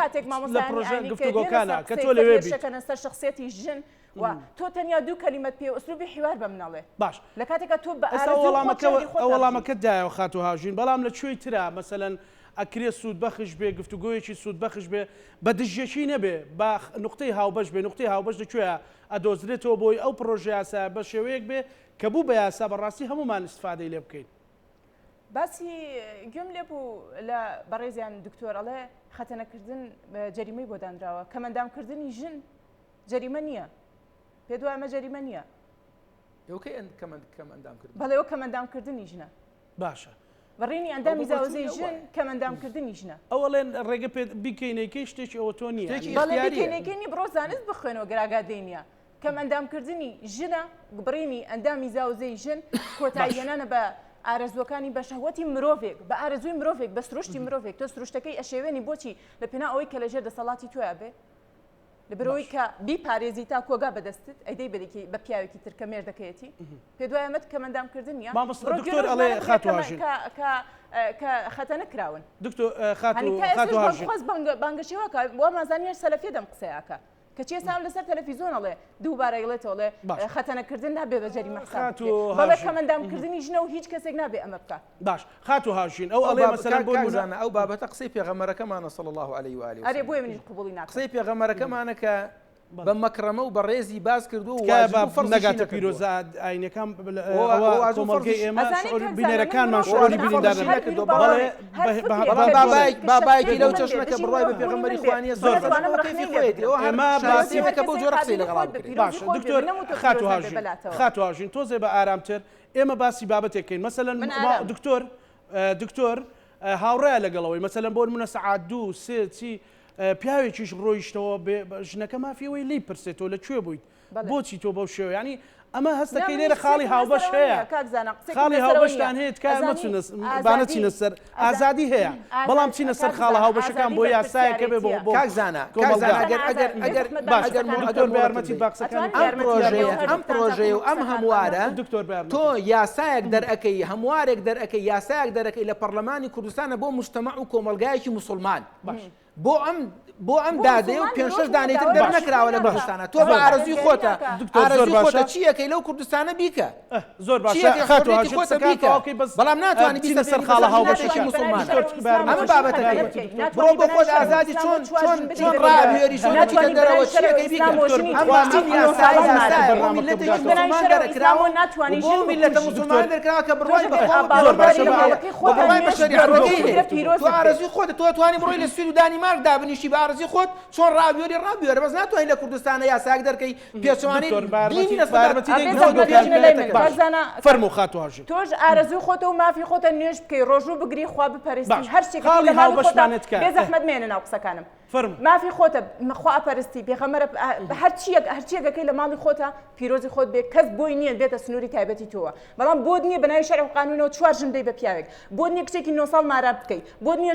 لە پرۆژە گفتوگۆکانە کە تۆ لەوێ بیت شەکەنە سەر شخصیەتی ژن و تۆ تەنیا دوو کەلیمەت پێ ئوسلوبی حیوار بە منەڵێ باش لە کاتێکا تۆ بە ئێستا وەڵامەکە وەڵامەکەت دایەوە خاتوو هاوژین بەڵام لە کوێی ترا مەسەلەن ئەکرێ سوودبەخش بێ گفتوگۆیەکی سوودبەخش بێ بە دژیەکی نەبێ با نوقتەی هاوبەش بێ نوقتەی هاوبەش لە کوێیە ئەدۆزرێتەوە بۆی ئەو پڕۆژەیاسایە بە شێوەیەک بێ کە بوو بە یاسا بە ڕاستی هەموومان ئیستفادەی لێ بکەین. باسی گوێم لێ بوو لە بەڕێزیان دکتۆر ئەڵێ خەتەنەکردن جەریمەی بۆ دانراوە کەمەندامکردنی ژن جەریمە نییە پێت وایە ئەمە جەریمە نییە؟ ئێوە کەی کەمئەندامکردن؟ بەڵێ ئەوە کەمئەندامکردنی ژنە. باشە. بڕینی ئەندامی زاوزێی ژن کەمئەندامکردنی ژنە. ئەو ئەڵێن ڕێگە پێ بیکەی نەیکەی شتێکی ئەوە تۆ نییە. شتێکی بەڵێ ئیختیارییە. بیکەی نەیکەی نییە بڕۆ زانست بخوێنەوە گەر ئاگادەی نییە. کەمئەندامکردنی ژنە، بڕینی ئەندامی زاوزێی ژن کۆتایی باش. هێنانە بە ئارەزووەکانی بە شەهوەتی مرۆڤێک، بە ئارەزووی مرۆڤێک، بە سروشتی مرۆڤێک. تۆ سروشتەکەی ئەشێوێنی بۆچی؟ لە پێناو ئەوەی کە لەژێر دەسەڵاتی تۆیا بێ. لەبەرئەوەی کە بیپارێزی تا کۆگا بەدەستت ئەیدەی بەدەکی بە پیاوێکی تر کە مێردەکەیەتی پێت وایە ئەمەت کەمەندام کردن نییە مامۆستا بڕۆ دکتۆر گوێ لەو ئەڵێ ژنانە بگرە خاتوو کە هاژین کە کە کە خەتەنە کراون دکتۆر خاتوو هەنی تا ئێستاش خاتوو هاژین بانگخواز بانگ بانگەشەی وا کە وامانزانی هەر سەلەفیە دەم قسەیە ئەکا کەچی ئێستا ئەم لەسەر تەلەفیزۆن ئەڵێ دووبارە ئەیڵێتەوە ئەڵێ باش خەتەنەکردن نابێ بە جەریمە حساب بکرێ خاتوو بەڵێ هاژین کەمەندام کردنی ژنە و هیچ کەسێک نابێ ئەمە بکا باش خاتوو هاژین ئەو ئەو ئەڵێ باب مەسەلەن کاک بۆ کاک نموونە زانا ئەو بابەتە قسەی پێغەمبەرەکەمانە صلی اللە علیه و آله ئەرێ وسلم بۆیە منیش قبوڵی ناکەم. قسەی پێغەمبەرەکەمانە کە بەڵێ. بە مەکرەمە و بە ڕێزی باس کردووە و تکایە واجب با و فەرزیشی نەگاتە نەکردووە. پیرۆزە ئاینەکان و ئەوە واجب و کۆمەڵگەی فەرزیش ئێمە ئەزانی شعور کاک زانا من بینەرەکانمان مرۆڤم شعوری من بریندار عەقڵم نەبێت هەر نەکردووە بیرو بەڵام بەڵێ باوەڕێک هەر بە فکرێک بە بەڵام کە بە بابایەک دژی کە بابایەکی شخصیەتی لەو من بێ چەشنە کە دژی بڕوای بە مرۆڤبوونی پێغەمبەری من بێ خوا نییە زۆر زۆر باشە. باشە نەتوانم ئەوە کەیفی ڕەخنەی لێ خۆیەتی بگرم ئەوە هەر ئێمە باسی پیرۆزی هەر شایستەیە کە بەو کەسێک جۆرە قسەی قابیلی لەگەڵا خۆی بێ بکرێت. پیرۆزی باشە خۆی بێ دکتۆر من نەموتووە خاتوو پیرۆز نەبێ هاژین بەلاتەوە خاتوو هاژین تۆزێ بە ئارامتر ئێمە باسی بابەتێک کەین مەسەلەن من ما ئارامم. دکتۆر دکتۆر هاوڕێیە لەگەڵ ئەوەی مەسەلەن بۆ نمونە سەعات دوو سێ چی. پیاوێکیش ڕۆیشتەوە ژنەکە مافی ئەوەی لێی پرسێتەوە لە کوێ بوویت بۆچی تۆ بەو شێوە یانی ئەمە هەستەکەی لێرە خاڵی هاوبەش هەیە خاڵی هاوبەشتان هەیە تکایە مەچنە با نەچینە سەر ئازادی هەیە بەڵام چینە سەر خاڵە هاوبەشەکان بۆ یاسایەکە بێ بۆ بۆ کاک زانا کاک زانا ئەگەر ئەگەر ئەگەر باش ئەگەر دکتۆر بە یارمەتی با قسەکانی ئەم پرۆژەیە ئەم پرۆژەیە و ئەم هەموارە دکتۆر بە یارمەتی تۆ یاسایەک دەرئەکەی هەموارێک دەرئەکەی یاسایەک دەرەکەی لە پەرلەمانی کوردستانە بۆ مجتەمەع و کۆمەڵگایەکی موسڵمان باش بۆ ئەم بۆ ئەم دادەیە و پێنج شەش دانەی تر دەرنەکراوە لە کوردستانە تۆ بە ئارەزوی خۆتە ئارەزوی خۆتە چی ئەکەی لەو کوردستانە بیکە زۆر باشە خاتوو هاژە خۆتە بیکە بەڵام ناتوانانی بیسە سەر خاڵە هاوبەشەکان ئەمە بابەتەکەی بڕۆ بۆ خۆت ئازادی چۆن چۆن چۆن ڕابوێری چۆن نەچیتە دەرەوە چی ئەکەی بیکە ئەم ئەم یاسایە یاسایە بۆ میللەتێکی موسڵمان دەرکراوە بۆ میللەتە موسڵمان دەرکراوە کە بڕوای بە خوا و زۆر باشە بە بڕوای بە شەریعەتەکەی هەیە تۆ ئارەزوی خۆتە تۆ ئەتوانی بڕۆی لە سوید و دانیمارک دابنیشی بە ئارەزوی خۆت چۆن ڕابوێری ڕابوێرە بەس ناتوانانی لە کوردستانە یاسایەک دەرکەی پێچەوانەی دینی لە فەرموو خاتوو هاژین. تۆش ئارەزوی خۆتە و مافی خۆتە نوێژ بکەی ڕۆژوو بگری خوا بپەرستی هەر شتێک خاڵی هاوبەشمان تکایە بێ زەحمەت مێنە ناو قسەکانم فەرموو. مافی خۆتە خوا ئەپەرستی پێغەمبەرە هەرچیەک هەرچیەک ئەکەی لە ماڵی خۆتە پیرۆزی خۆت بێ کەس بۆی نییە بێتە سنووری تایبەتی تۆوە بەڵام بۆت نییە بەناوی شەرع و قانونەوە چوار ژن دەی بە پیاوێک بۆت نییە کچێکی نۆ ساڵ مارە بکەی بۆت نییە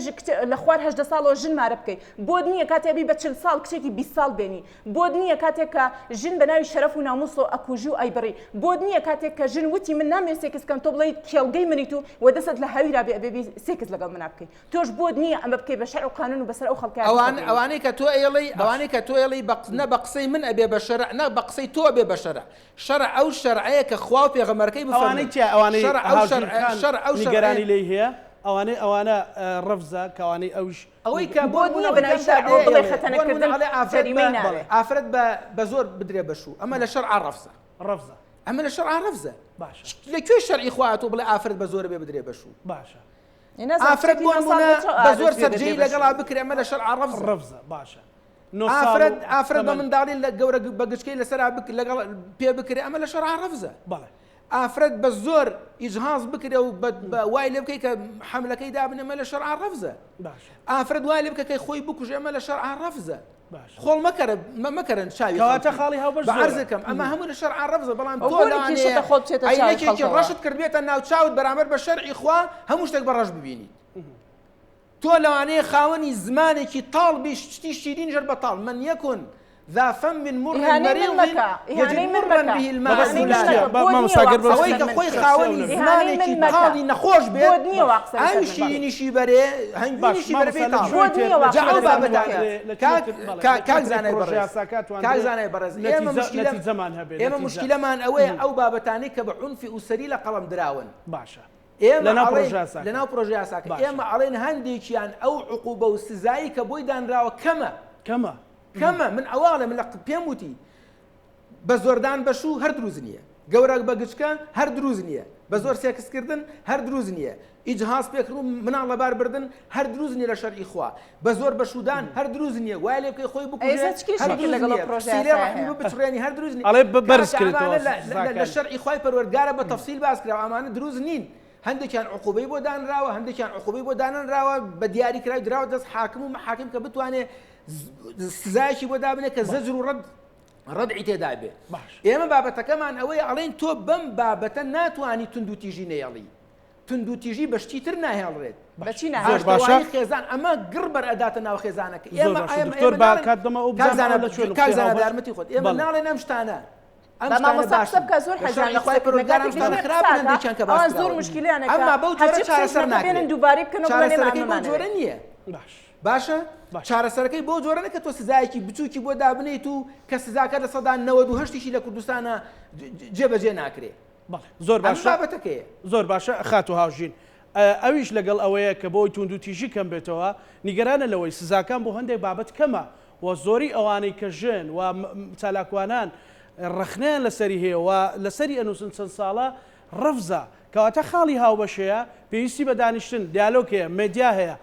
لە خوار 18 ساڵەوە ژن مارە بکەی بۆت نییە کاتێ بی بە 40 ساڵ کچێکی 20 ساڵ بێنی بۆت نییە کاتێک کە ژن بە ناوی شەرەف و ناموسەوە ئەکوژی و ئەیبڕی بۆت نییە کاتێک کە ژن وتی من نامەوێ سێکس بکەم تۆ بڵێیت کێڵگەی منیت و وە دەستت لە هەویرا بێ ئەبێ بی سێکس لەگەڵ منا بکەی تۆش بۆت نییە ئەمە بکەی بە شەرع و قانون و بەسەر ئەو خەڵکە ئەوان ئەوانەی کە تۆ ئەیڵێی ئەوانەی کە تۆ ئەیڵێی بە نە بە قسەی من ئەبێ بە شەرع نە بە قسەی تۆ ئەبێ بە شەرع شەرع ئەو شەرعەیە کە خوا و پێغەمبەرەکەی بفەرموون ئەوانەی چیە ئەوانەی شەرع ئەو هاوژین شەرع خان شەرع ئەو شەرعەیە نیگەرانی لێی هەیە ئەوانەی ئەوانە ڕەفزە کە ئەوانەی ئەویش ئەوەی کە بۆ بۆت نموونە نییە ئەوەی بە کە ناوی ئەم شەرعەوە دادەیە بڵێ ئەیڵێ خەتەنە بۆ نموونە کردن ئەڵێ ئافرەت بە جەریمەی ناوێ ئافرەت بە بە زۆر بدرێ بە شوو ئەمە لە شەرعا ڕەفزە ڕەفزە ئەمە لە شەرعا ڕەفزە باشە لە کوێ شەرعی خوا هاتووە بڵێ ئافرەت بە زۆر بێ بدرێ بە شوو باشە ئافرەت بۆ نمونە بە زۆر سەرجێی لەگەڵا بکرێ ئەمە لە شەرعا ڕەفزە ڕەفزە باشە ئافرەت ئافرەت بە منداڵی لە گەورە بە گچکەی لەسەرا بک لەگەڵ پێ بکرێ ئەمە لە شەرعا ڕەفزە بەڵێ ئافرەت بە زۆر ئیجهاز بکرێ و وای لێ بکەی کە حەملەکەی دابنێ ئەمە لە شەرعا ڕەفزە ئافرەت وای لێ بکە کە خۆی بکوژێ ئەمە لە شەرعا ڕەفزە خۆڵ مەکەرە مەکەرن چاوی کەواتە خاڵی هاوبەش بە عەرزەکەم ئەمە هەموو لە شەرعا ڕەفزە بەڵام تۆ لەوانەیە خۆ بچێتە چاوی عەینەکێکی ڕەشت کردبێتە ناو چاوت بەرامبەر بە شەرعی خوا هەموو شتێک بە ڕەش ببینیت تۆ لەوانەیە خاوەنی زمانێکی تاڵ بی شتی شیرین ژەر بە تاڵ من یەکون ذا فم مر ئیهانەی من مریض مەکە یجد ئیهانەی من مرا مەکە به الماء ئیهانەی من مەکە بۆت نییە مامۆستا وا گەر قسە ئەوەی لەسەر کە من خۆی بکەیت خاوەنی ئیهانەی زمانێکی من مەکە تاڵی نەخۆش بێت بۆت نییە وا قسە لەسەر ئاوی من بکەیت شیرینیشی بەرێ باش هەنگوینیشی بەرێ مامۆستا پێی لە تاڵە بۆت کوێ نییە وا جا قسە ئەو لەسەر من بابەتانە بکەیت لە کاک کوێ کاک کاک زانای پرۆژە بەڕێز یاساکە کاک توانرێ زانای بەڕێز ئێمە نەتیجە مشکلە نەتیجەمان هەبێ ئێمە نەتیجە مشکلەمان ئەوەیە ئەو بابەتانەی کە بە عونفی ئوسەری لە قەڵەم دراون باشە ئێمە لەناو ئەڵێین پرۆژە یاساکە لەناو پرۆژە یاساکە باشە ئێمە ئەڵێن هەندێکیان ئەو عقوبە و سزایی کە بۆی دانراوە کەمە کەمە کەمە من ئەوە ئەڵێم من لە پێم وتی بە زۆردان بە شوو هەر دروست نییە گەورە بە گچکە هەر دروست نییە بە زۆر سێکسکردن هەر دروست نییە ئیجهاز پێکردن و مناڵ لەبار بردن هەر دروست نییە لە شەرعی خوا بە زۆر بە شوودان هەر دروست نییە وای لێ بکەی خۆی بکوژێ ئێستا چ هەر کێشەیەکت دروست لەگەڵ ئەو نییە پرۆژە پسیلەی یاسایە ڕەحمی هەیە؟ بپچڕێنی هەر دروست نییە ئەڵێ بەرز کاکە کرێتەوە ئەمانە لە لە لە سزاکان شەرعی خوای پەروەردگارە بە تەفسیل باس کراوە ئەمانە دروست نین هەندێکیان عقوبەی بۆ دانراوە هەندێکیان عقوبەی بۆ دانەنراوە بە دیاری کراوی دراوە دەست حاکم و مەحاکم کە بتوانێ سزایەکی بۆ دابنێ کە زەجر و ڕەد ڕەدعی تێدا بێ باش ئێمە بابەتەکەمان ئەوەیە ئەڵێن تۆ بەم بابەتە ناتوانی توندوتیژی نەیەڵی توندوتیژی بە شتی تر ناهێڵرێت بەچی زۆر ناهێڵرێت باشە. ئاشتەوایی خێزان ئەمە گڕ بەر ئەداتە ناو خێزانەکە زۆر ئێمە باشە ئێمە دکتۆر ئێمە با ناڵێن کات دەمە ئەو کاک بزانم زانا لە کوێ کاک نوقتەی زانا هاوبەش یارمەتی خۆت ئێمە بەڵێ. ناڵێن ئەم شتانە ئەم با شتانە مامۆستا قسە باشن بکە زۆر لە حەزیان شەرعی لە خوای قسەکردنە پەروەردگار ئەم کاتێک شتانە دژی خراپن قساکە هەندێکیان کە باس ئەوان زۆر کراون مشکلیانە کە ئەمما بەو جۆرە هەرچی قسەش چارەسەر نەکە ناکرێت بێنن دووبارەی بکەنەوە بڵێن ئێمە چارەسەرەکەی بەو ئەمەمان جۆرە ئەوێ نییە باش باشە باش. چارەسەرەکەی بەو جۆرە نە کە تۆ سزایەکی بچووکی بۆ دابنێیت و کە سزاکە 98%یشی لە کوردستانە جێبەجێ ناکرێ بەڵێ زۆر ئەم باشە بابەتەکەیە. زۆر باشە خاتوو هاوژین ئەویش لەگەڵ ئەوەیە کە بۆی توندوتیژی کەم بێتەوە نیگەرانە لەوەی سزاکان بۆ هەندێک بابەت کەمە و زۆری ئەوانەی کە ژن و چالاکوانان ڕەخنەیان لەسەری هەیە و لەسەری ئەنووسن چەند ساڵە ڕەفزە کەواتە خاڵی هاوبەش هەیە پێویستی بە دانیشتن دیالۆگ هەیە مێدیا هەیە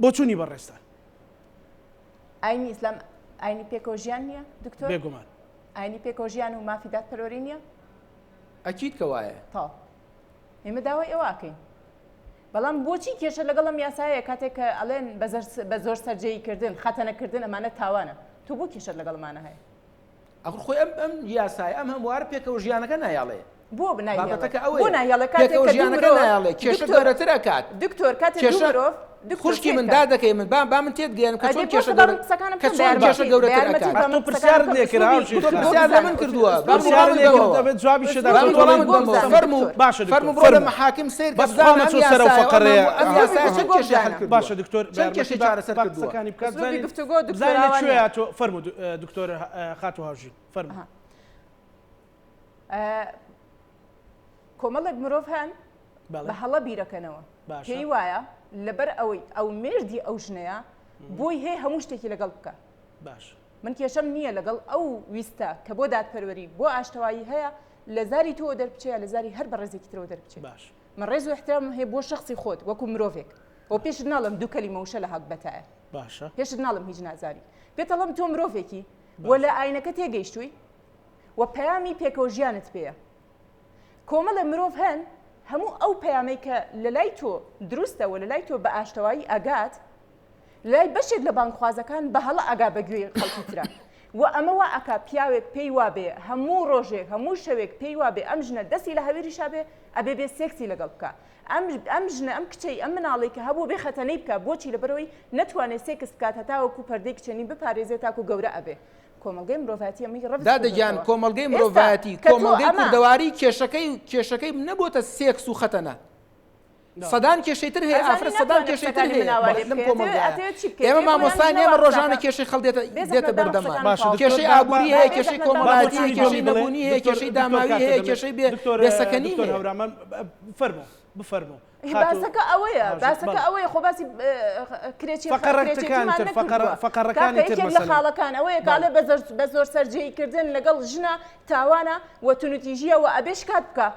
بۆچوونی بەڕێزتان. ئاینی ئیسلام ئاینی پێکەوە ژیان نییە دکتۆر؟ بێگومان. ئاینی پێکەوە ژیان و مافی دادپەروەری نییە؟ ئەکید کە وایە. تەواو. ئێمە داوای ئەوە ئەکەین. بەڵام بۆچی کێشە لەگەڵ ئەم یاسایە کاتێک کە ئەڵێن بە زۆر سەرجێیی کردن، خەتەنە کردن ئەمانە تاوانە، تۆ بۆ کێشەت لەگەڵ ئەمانە هەیە؟ ئەخر خۆی ئەم ئەم یاسایە ئەم هەموارە پێکەوە ژیانەکە نایەڵێ. بۆ نایهێڵێ؟ بابەتەکە ئەوەیە بۆ نایهێڵێ کاتێک پێکەوە کە دوو ژیانەکە مرۆڤ نایەڵێ کێشە دکتۆر گەورەتر ئەکات. دکتۆر کاتێ دوو کێشە مرۆڤ دکتۆر خوشکی سەیر من کە. دادەکەی من با با من تێت گەیەنم کە ئەدی چۆن بۆ کێشە سەبا گەورە من قسەکانم کە بکەم بە چۆن کێشە یارمەتی بە گەورەتر یارمەتی ئەکات. با تۆ من قسەکانم پرسیارت بکەم لێ کرا ئسلوبی هاوژین تۆ خان. گفتوگۆ پرسیار لە بزانە من کردووە با من ئسلوبی پرسیارت وەڵامت لێ کرد بەمەوە. دەبێت جوابیشت ئسلوبی با من داتەوە تۆ وەڵامت گفتوگۆ بەمەوە بزانە فەرموو دکتۆر. باشە دکتۆر فەرموو بڕۆ لە فەرموو مەحاکم سەیر کە بەس بزانە خوا ئەم مەچۆ سەرەو یاسایە و ئەم فەقەرەیە هەموو ئەم ئسلوبی یاسایە چەند گفتوگۆ کێشەی حەل بزانە. کردووە باشە دکتۆر چەند بە کێشەی یارمەتی با چارەسەر با کردووە قسەکانی بکات ئسلوبی بزانین گفتوگۆ دکتۆر بزانین لە ئاوا کوێ نییە. هاتووە فەرموو دکتۆر خاتوو هاوژین فەرموو. ئەها. کۆمەڵێک مرۆڤ هەن بە هەڵە بیرەکەنەوە پێی وایە لەبەر ئەوەی ئەو مێردی ئەو ژنەیە بۆی هەیە هەموو شتێکی لەگەڵ بکە باش من کێشەم نییە لەگەڵ ئەو ویستە کە بۆ دادپەروەری بۆ ئاشتەوایی هەیە لە زاری تۆوە دەربچێ یا لە زاری هەر بەڕێزێکی ترەوە دەربچێ باش من ڕێز و احترامم هەیە بۆ شخصی خۆت وەکو مرۆڤێک و پێشت ناڵم دوو کەلیمە وشە لە هەگبەتایە باشە پێشت ناڵم هیچ نازانی پێتەڵم تۆ مرۆڤێکی و لە ئاینەکە تێگەیشتووی و پەیامی پێکەوە ژیانت پێیە. کۆمەڵێ مرۆڤ هەن هەموو ئەو پەیامەی کە لە لای تۆ دروستە و لە لای تۆ بە ئاشتەوایی ئەگات، لای بەشێک لە بانگخوازەکان بە هەڵە ئەگا بە گوێی خەڵکی ترا و ئەمە وا ئەکا پیاوێک پێی وابێ هەموو ڕۆژێک هەموو شەوێک پێی وابێ ئەم ژنە دەستی لە هەویریشا بێ ئەبێ بێ سێکسی لەگەڵ بکا ئەم ئەم ژنە ئەم کچەی ئەم مناڵەی کە هەبوو بێ خەتەنەی بکا بۆچی لەبەرئەوەی نەتوانێ سێکس بکات هەتاوەکو پەردەی کچێنی بپارێزێ تاکو گەورە ئەبێ کۆمەڵگەی مرۆڤایەتی ئەمەی ڕەفز دادە گیان کردۆتەوە. کۆمەڵگەی ئێستا مرۆڤایەتی کە تۆ کۆمەڵگەی ئەمە. کوردەواری کێشەکەی کێشەکەی نەبۆتە سێکس و خەتەنە سەدان کێشەی تر هەیە ئەزانی ئافرەت سەدان ناتوانێت کێشەی تر قسەکانی هەیە من ئاوا لێ لەم بکەی. ئەتەوێت کۆمەڵگایە ئەتەوێت چی بکەیت؟ ئێمە ئێ خۆیان مامۆستان ژنە ئێمە وا ڕۆژانە قسەکە. کێشەی خەڵ دێتە بێ دێتە زەحمەت بام بەردەممان قسەکانم باشە تەواو دکتۆر کێشەی با با ئابووری با هەیە بێ کێشەی زەحمەت بام با کۆمەڵایەتی بۆچوونی هەیە کێشەی دۆمی بڵێ نەبوونی هەیە دکتۆر کێشەی دکتۆر داماوی کاتە هەیە دەمێ کێشەی بێ دکتۆر بێسەکەنی دکتۆر هەیە هەورامان فەرموو بفەرموو خاتوو باسەکە ئەوەیە هاوژین باسەکە بەڵێ ئەوەیە خۆ باسی کرێچی فەقەرەکانی کرێچێتیمان تر فەقەرە نەکردووە کاکە فەقەرەکانی تر یەکێک لە مەسەلەن خاڵەکان ئەوەیە بەڵێ کاڵێ بە زۆر بە زۆر سەرجێیکردن لەگەڵ ژنە تاوانە و توندوتیژییە و ئەبێ شکات بکا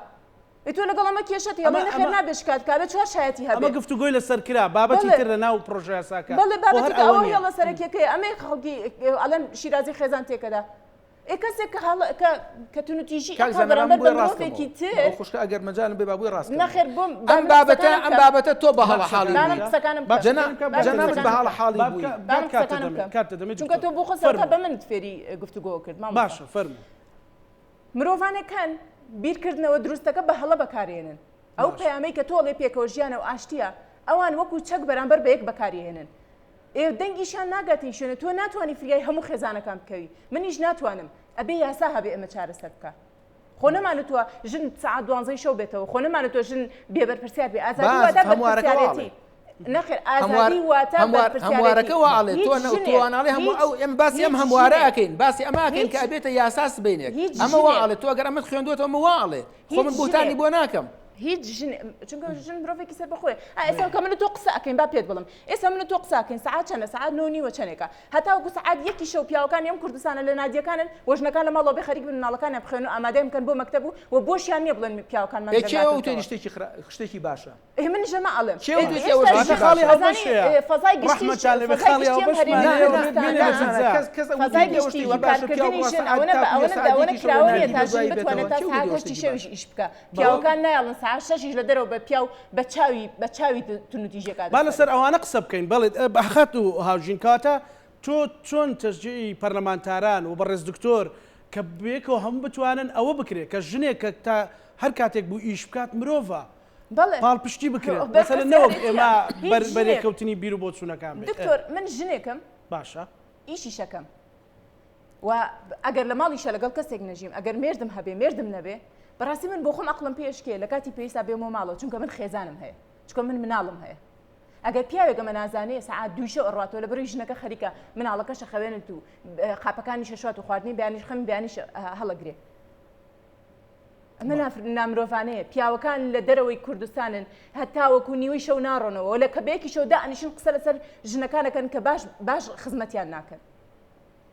ئێ تۆ لەگەڵ ئەمە کێشەت هەیە ئەمە ئەڵێ نەخێر ئەمە نابێ شکات بکا ئەبێ چوار شایەتی ئەمە هەبێ گفتوگۆی لەسەر کرا بابەتی بەڵێ تر لە ناو پڕۆژەیاساکە بەڵێ خۆ هەر بابەتێکە ئەوە ئەوە نییە هێڵە سەرەکیەکەیە ئەمەیە خەڵکی ئەڵێن شیرازەی خێزان تێکەدا ئێ کەسێک کە هەڵ کە کە توندوتیژی کاک ئەکا زانا با من بەرامبەر بە بۆی مرۆڤێکی ڕاستکەمەوە تر ئەو خوشکە ئەگەر مەجالم بێ با بۆی ڕاستکەمەوە نەخێر بۆم با ئەم من بابەتە قسەکانم ئەم بکەم بابەتە تۆ بە با هەڵە حاڵی قسەکانی با من بووی بکە قسەکانم با بکەم جەنا قسەکانی بکە با با من جەنابت قسەکانی بە قسەکانم هەڵە بکەم حاڵی با بووی بکە با با من کاتە قسەکانم دەمێ بکەم کاتە دەمێ چونکە دکتۆر تۆ بۆ خۆت سەرەتا فەرموو بە منت فێری گفتوگۆ کرد مامۆستا باشە فەرموو مرۆڤانێک هەن بیرکردنەوە دروستەکە بە هەڵە بەکارێنن ئەو باشە پەیامەی کە تۆ ئەڵێ پێکەوە ژیانە و ئاشتییە ئەوان وەکو چەک بەرامبەر بە یەک بەکاریهێنن ئێ دەنگیشیان ناگاتە هیچ شوێنێ تۆ ناتوانی فریای هەموو خێزانەکان بکەوی منیش ناتوانم ئەبێ یاسا هەبێ ئەمە چارەسەر بکا خۆ نەمانوتووە ژن سەعات دوانزەی شەو بێتەوە خۆ نەمانوتووە ژن بێ بەرپرسیار بێ ئازادی باس واتا هەموارەکە وا بەرپرسیارێتی ئەڵێ نەخێر هەموار ئازادی واتا هەموار بەرپرسیارێتی هەموارەکە وا ئەڵێ هیچ تۆ نە ژنێک تۆواناڵێ هەموو هیچ ئەو ئێمە باسی ئەم هیچ هەموارە ژنێک ئەکەین باسی ئەمە ئەکەین هیچ کە ئەبێتە یاسا سبەینێک هیچ ئەمە وا ژنێک ئەڵێ تۆ ئەگەر ئەمەت خوێندووەتەوە ئەمە وا ئەڵێ خۆ هیچ من بوهتانی ژنێک بۆ ناکەم هیچ ژن چونکە ژن مرۆڤێکی سەربەخۆیە ئا ئێستا کە من و تۆ قسە ئەکەین با پێت بڵێم ئێستا من و تۆ قسە ئەکەین سەعات چەنە سەعات نۆ نیوە چەنێکە هەتاوەکو سەعات یەکی شەو پیاوەکانی ئەم کوردستانە لە نادیەکانن و ژنەکان لە ماڵەوە بێ خەریک بن مناڵەکانیان بخوێنن و ئامادەیان بکەن بۆ مەکتەب و و بۆشیان نییە بڵێن پیاوەکانمان ئێ درەنگ کێ وتوێنی هاتۆتەوە شتێکی خرا شتێکی باشە ئێ منیش ئەمە ئەڵێم کێ ئێ وتوێتی ئەوە ئێستا شتێکی ژن خاڵی باشە ئەزانی هاوبەشەیە ئێ، فەزای گشتیش ڕەحمەتان لێ بێ فەزای خاڵی گشتی ئەم هاوبەشمان هەرێمی نا هەیە نا و نا بێنە نا کوردستانە نا جزا کەس کەس فەزای وتوێتی ئەوە گشتی و شتێکی باشە پیاو کارکردنی بڕوا ژن سەعات ئەوەنە بە تاکو یە ئەوەنە سەعات ئەوەنە یەکی شەو لە کراوە نییە نادی تا بێ ژن دوایی بتوانێت بێتەوە تا کێ سەعات وتوێتی ئەوە هەشتی شتێکی شەویش باشە ئیش بکا بەڵێ پیاوەکان نایەڵن سەعات شەشیش لە دەرەوە بە پیاو بە چاوی بە چاوی توندوتیژیەکاتە با سەری. لەسەر ئەوانە قسە بکەین بەڵێ خاتوو هاوژین کەواتە تۆ چۆن تەشجیعی پەرلەمانتاران و بەڕێز دکتۆر کە بەیەکەوە هەموو بتوانن ئەوە بکرێت کە ژنێک کە تا هەر کاتێک بوو ئیش بکات مرۆڤە بەڵێ پاڵپشتی بکرێت مەسەلەن نەوەک بەرپرسیارێتیە ئێمە هیچ بەر ژنێک بەرێککەوتنی بیر و بۆچوونەکان بێت دکتۆر من ژنێکم باشە ئیشیشەکەم و ئەگەر لە ماڵیشە لەگەڵ کەسێک نەژیم ئەگەر مێردم هەبێ مێردم نەبێ بەڕاستی من بۆ خۆم عەقڵم پێ ئەشکێ لە کاتی پێویستا بێمەوە ماڵەوە چونکە من خێزانم هەیە چونکە من مناڵم هەیە ئەگەر پیاوێک ئەمە نازانێ سەعات دووی شەو ئەڕواتەوە لەبەرئەوەی ژنەکە خەریکە مناڵەکەش ئەخەوێنێت و قاپەکانیش ئەشوات و خواردنی بەیانیش خەمی بەیانیش هەڵەگرێ ئەمە نامرۆڤانەیە پیاوەکان لە دەرەوەی کوردستانن هەتاوەکو نیوەی شەو ناڕۆنەوە لە کە بەیەکی شەو دائەنیشن قسە لەسەر ژنەکانەکەن کە باش باش خزمەتیان ناکەن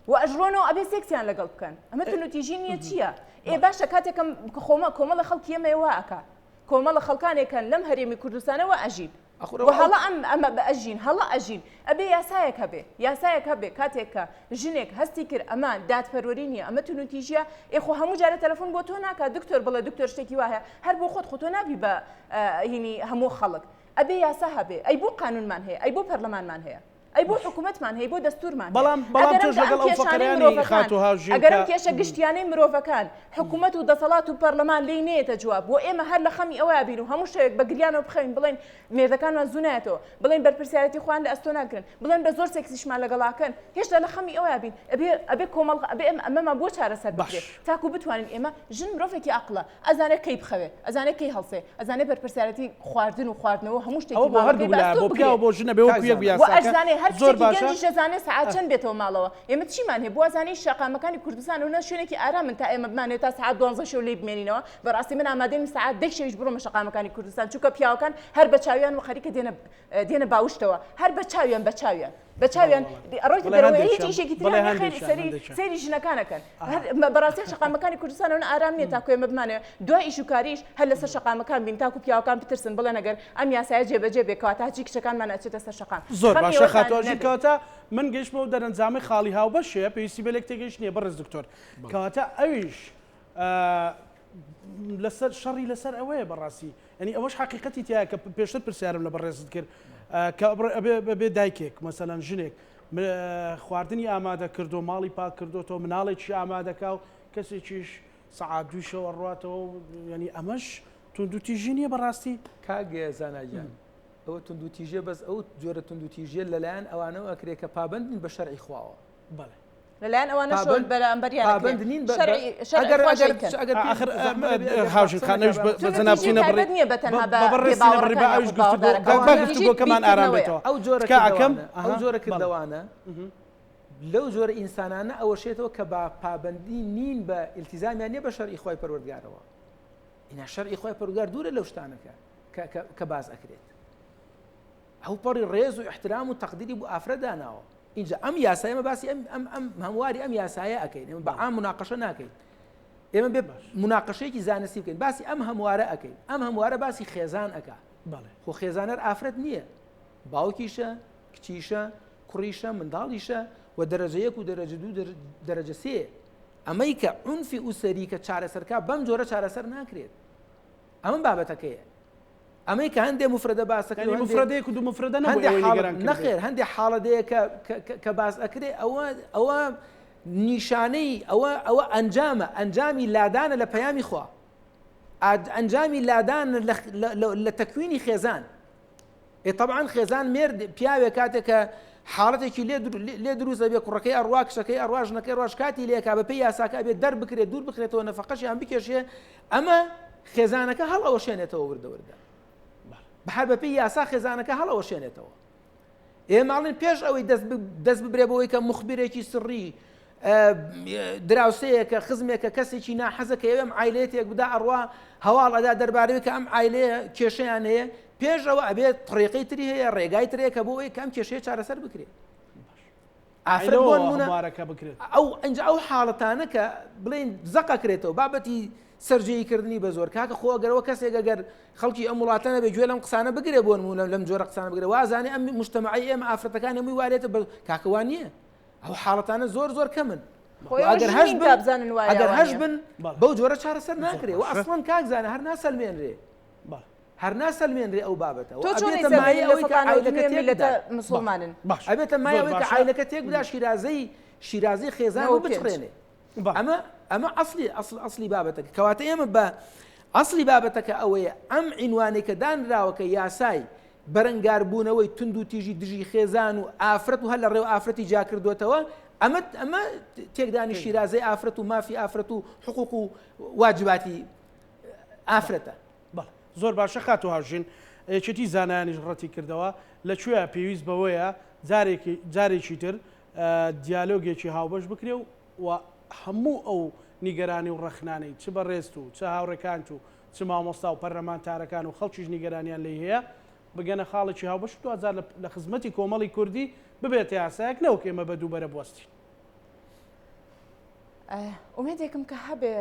و ئەژڕۆنەوە ئەبێ سێکسیان لەگەڵ بکەن ئەمە توندوتیژی نییە چییە ئێ باشە کاتێکم خۆمە کۆمەڵە خەڵکی ئێمە وا ئەکا کۆمەڵە خەڵکانێکن لەم هەرێمی کوردستانە وا ئەژین و هەڵە ئەم ئەمە بە ئەژین هەڵە ئەژین ئەبێ یاسایەک هەبێ یاسایەک هەبێ کاتێک کە ژنێک هەستی کرد ئەمە دادپەروەری نییە ئەمە توندوتیژیە ئێ خۆ هەموو جارە تەلەفۆن بۆ تۆ ناکات دکتۆر بڵێ دکتۆر شتێکی وا هەیە هەر بۆ خۆت خۆ تۆ نابی بە هینی هەموو خەڵک. ئەبێ یاسا هەبێ ئەی بۆ قانونمان هەیە ئەی بۆ پەرلەمانمان هەیە ئەی بۆ حکوومەتمان هەیە بۆ دەستورمان هەیە بەڵام بەڵام ئەگەر تۆش ئەم لەگەڵ ئەو کێشانەی فەقەرەیانەی مرۆڤەکان خاتوو هاوژین ئەگەر کە ئەم کێشە گشتیانەی مرۆڤەکان حکوومەت و دەسەڵات و پەرلەمان لێی نەیەتە جواب و ئێمە هەر لە خەمی ئەوەیا بین و هەموو شەوێک بە گریانەوە بخەوین بڵێین مێردەکانمان زوو نایەتەوە بڵێن بەرپرسیارێتی خۆیان لە ئەستۆ ناگرن بڵێن بە زۆر سێکسیشمان لەگەڵاکەن هێشتا لە خەمی ئەوەیا بین ئەبێ ئەبێ کۆمەڵ ئەبێ ئەم ئەمەمان بۆ چارەسەر باش. بکرێت تاکو بتوانین ئێمە ژن مرۆڤێکی عەقڵە ئەزانێ کەی بخەوێ ئەزانێ کەی هەڵسێ ئەزانێ بەرپرسیارێتی خواردن و خواردنەوە هەموو ئەوە شتێکی بۆ ماڵەکەی هەردوو بە لا ئەستۆ بۆ بگرێ پیاو بۆ ژنە بێ کاک وەکو یەک زانا. وە یاساکە ئەشزانێ هەر زۆر کچێکی باشە گەنجیش ئەزانێ سەعات چەند بێتەوە ماڵەوە ئێمە چیمان هەیە بۆ ئەزانین شەقامەکانی کوردستان ئەونە شوێنێکی ئارامن تا ئێمە بمانەوێ تا سەعات دوانزەی شەو لێی بمێنینەوە بەڕاستی من ئامادەیم سەعات دەی شەویش بڕۆمە شەقامەکانی کوردستان چونکە پیاوەکان هەر بە چاویان و خەریکە دێنە دێنە باوشتەوە هەر بە چاویان بە چاویان بە چاویان ڕۆیتە بڵێ دەرەوە هیچ هەندێکیان ئیشێکی بڵێ تریان نیە خەیر هەندێکیان سەری هەندێکیان سەیری ژنەکان ئەکەن هەر بەڕاستی شەقامەکانی کوردستان ئەونە ئارام نییە تاکو ئێمە بمانەوێ دوای ئیش و کاریش هەر لەسەر شەقامەکان بین تاکو پیاوەکان بترسن بڵێن ئەگەر ئەم یاسایە جێبەجێ بێ کەواتە هەرچی کچەکانمان ئەچێتە سەر شەقام زۆر خەمی باشە ئەوەتان خاتوو ئەژین نەبێ. کەواتە من گەیشتمەوە دەرەنجامەی خاڵی هاوبەش هەیە پێویستی بە لێک تێگەیشت نییە بەڕێز دکتۆر کەواتە ئەویش لەسەر شەڕی لەسەر ئەوەیە بەڕاستی یعنی ئەوەش حقیقەتی تایە کە پێشتر پرسیارم لە بەڕێزت کرد کە ئەبێ دایکێک مەسەلەن ژنێک خواردنی ئامادە کردو ماڵی پاک کردوتەوە مناڵێکی ئامادەکا و کەسێکیش سەعات دووی شەوە ڕاتەوە ینی ئەمەش توندوتیژی نییە بەڕاستی کاک زانا گیان ئەوە توندوتیژیە بەس ئەو جۆرە توندوتیژیە لەلایەن ئەوانەوە ئەکرێ کە پابەند نین بە شەرعی خواوە. بەڵێ. لەلایەن ئەوانەشەوە پابەند بەرامبەریان ئەکرێ پابەند نین بە بە شەرعی شەرعی ئەگەر خواش ئەگەر ئەیکەن. ئەگەر پێ ئاخر زەحمەت نەبێ ئەگەر با هاوژین قسە خان نەکا ئەویش با بە قسە جەناب توندوتیژی چینە بڕی تایبەت نییە بە تەنها بە بە بەڕێز سینە بڕی با بێباوەڕەکان ئەویش یاخود گفتوگۆ باوەڕدارەکان با ئەوانە توندوتیژی گفتوگۆکەمان ئارام بیرکردنەوەیە. بێتەوە ئەو جۆرە تکا ئەکەم کردەوانە ئەو ئەها جۆرە بەڵێ کردەوانە لەو جۆرە ئینسانانە ئەوەشێتەوە کە با پابەندی نین بە ئیلتیزامیان نییە بە شەرعی خوای پەروەردگارەوە ئینا شەرعی خوای پەروەردگار دوورە لەو شتانە کە کە کە کە باس ئەکرێت ئەو پەڕی ڕێز و ئیحترام و تەقدیری بۆ ئافرەت داناوە ئینجا ئەم یاسایە ئێمە باسی ئەم ئەم ئەم هەمواری ئەم یاسایە ئەکەین ئێمە بە عام مناقەشە ناکەین ئێمە بێ مناقەشەیەکی زانستی بکەین باسی ئەم هەموارە ئەکەین ئەم هەموارە باسی خێزان ئەکا بەڵێ خۆ خێزانەر ئافرەت نییە باوکیشە کچیشە کوڕیشە منداڵیشە و دەرەجە یەک و دەرەجە دوو دەرەجە سێ ئەمەی کە عونفی ئوسەری کە چارەسەرکا بەم جۆرە چارەسەر ناکرێت ئەمە بابەتەکەیە ئەمەی کە هەندێ مفرەدە باسەکە یعنی مفرەدەیەک و دوو مفرەدە نەبوو هەندێ ئێوەی حاڵەت نیگەران کردبێت. نەخێر هەندێ حاڵەت هەیە کە کە باس ئەکرێ ئەوە ئەوە نیشانەی ئەوە ئەوە ئەنجامە ئەنجامی لادانە لە پەیامی خوا ئەنجامی لادان لە تەکوینی خێزان ئێ تەبعەن خێزان مێرد پیاوێک کاتێک کە حاڵەتێکی لێ لێ دروست ئەبێ کوڕەکەی ئەڕوا کچەکەی ئەڕوا ژنەکەی ڕۆژ کاتی لێکا بەپێی یاساکە ئەبێ دەربکرێت دوور بخرێتەوە نەفەقەشیان بکێشێ ئەمە خێزانەکە هەڵئەوەشێنێتەوە وردە وردە بەهەر بەپێی یاسا خێزانەکە هەڵئەوەشێنێتەوە ئێمە ئەڵێن پێش ئەوەی دەست ببرێ بۆی کە مخبرێکی سڕی دراوسەیەکە خزمێکە کەسێکی ناحەزە کە ئەم عیلەیە تێک بدا ئەڕوا هەواڵ ئەدا دەربارەوەی کە ئەم عیلەیە کێشەیان هەیە پێش ئەوە ئەبێت ڕێقەی تری هەیە ڕێگای ترەیە کە بۆ ئەوەی کە ئەم کێشەیە چارەسەر بکرێت ئافرەت بۆ نمونە ئەو ئەنج ئەو حاڵەتانە کە بڵێن زەقەکرێتەوە بابەتی سەرجێی کردنی بە زۆر کاکە خۆ ئەگەرەوە کەسێک ئەگەر خەڵکی ئەم وڵاتە نەبێ گوێ لەم قسانە بگرێ بۆ نمونە لەم جۆرە قسانە بگرێ وازانێ ئەم مجتەمەعی ئێمە ئافرەتەکان هەمووی والێتە بە کاکە وا نییە ئەو حاڵەتانە زۆر زۆر کەمن ئەگەر هەش بن ئەگەر هەش بن بەو جۆرە چارەسەر ناکرێ و ئەسڵەن کاک زانە هەر ناسەلمێنرێ هەر ناسەلمێنرێ ئەو بابەتە تۆ چۆن ئەیسەلمێنی مایەی ئەوەی کە عایلەکە لە تێک میللەتە بدات مسوڵمانن؟ باش ئەبێتە مایەی زۆر ئەوەی کە باشە عایلەکە تێک بدا شیرازەی شیرازەی خێزان 95. بچڕێنێ بەڵێ. ئەمە ئەمە ئەسلی ئەسل ئەسلی بابەتەکە کەواتە ئێمە بە ئەسلی بابەتەکە ئەوەیە ئەم عینوانەی کە دانراوە کە یاسای بەرەنگاربوونەوەی توندوتیژی دژی خێزان و ئافرەت و هەر لە ڕێو ئافرەتی جیاکردوێتەوە ئەمە ئەمە تێکدانی شیرازەی ئافرەت و مافی ئافرەت و حقوق و واجباتی ئافرەتە. بەڵێ زۆر باشە خاتوو هاوژین، یەکێتی زانایانیش ڕەتی کردەوە، لە کوێیە پێویست بەوەیە جارێکی جارێکی تر دیالۆگێکی هاوبەش بکرێ و و هەموو ئەو نیگەرانی و ڕەخنانەی چ بەڕێزت و چ هاوڕێکانت و چ مامۆستا و پەرلەمانتارەکان و خەڵکیش نیگەرانیان لێی هەیە بگەنە خاڵێکی هاوبەش و دواجار لە خزمەتی کۆمەڵی کوردی ببێتە یاسایەک نەوەک ئێمە بە دووبەرە بوەستین. ئومێدێکم کە هەبێ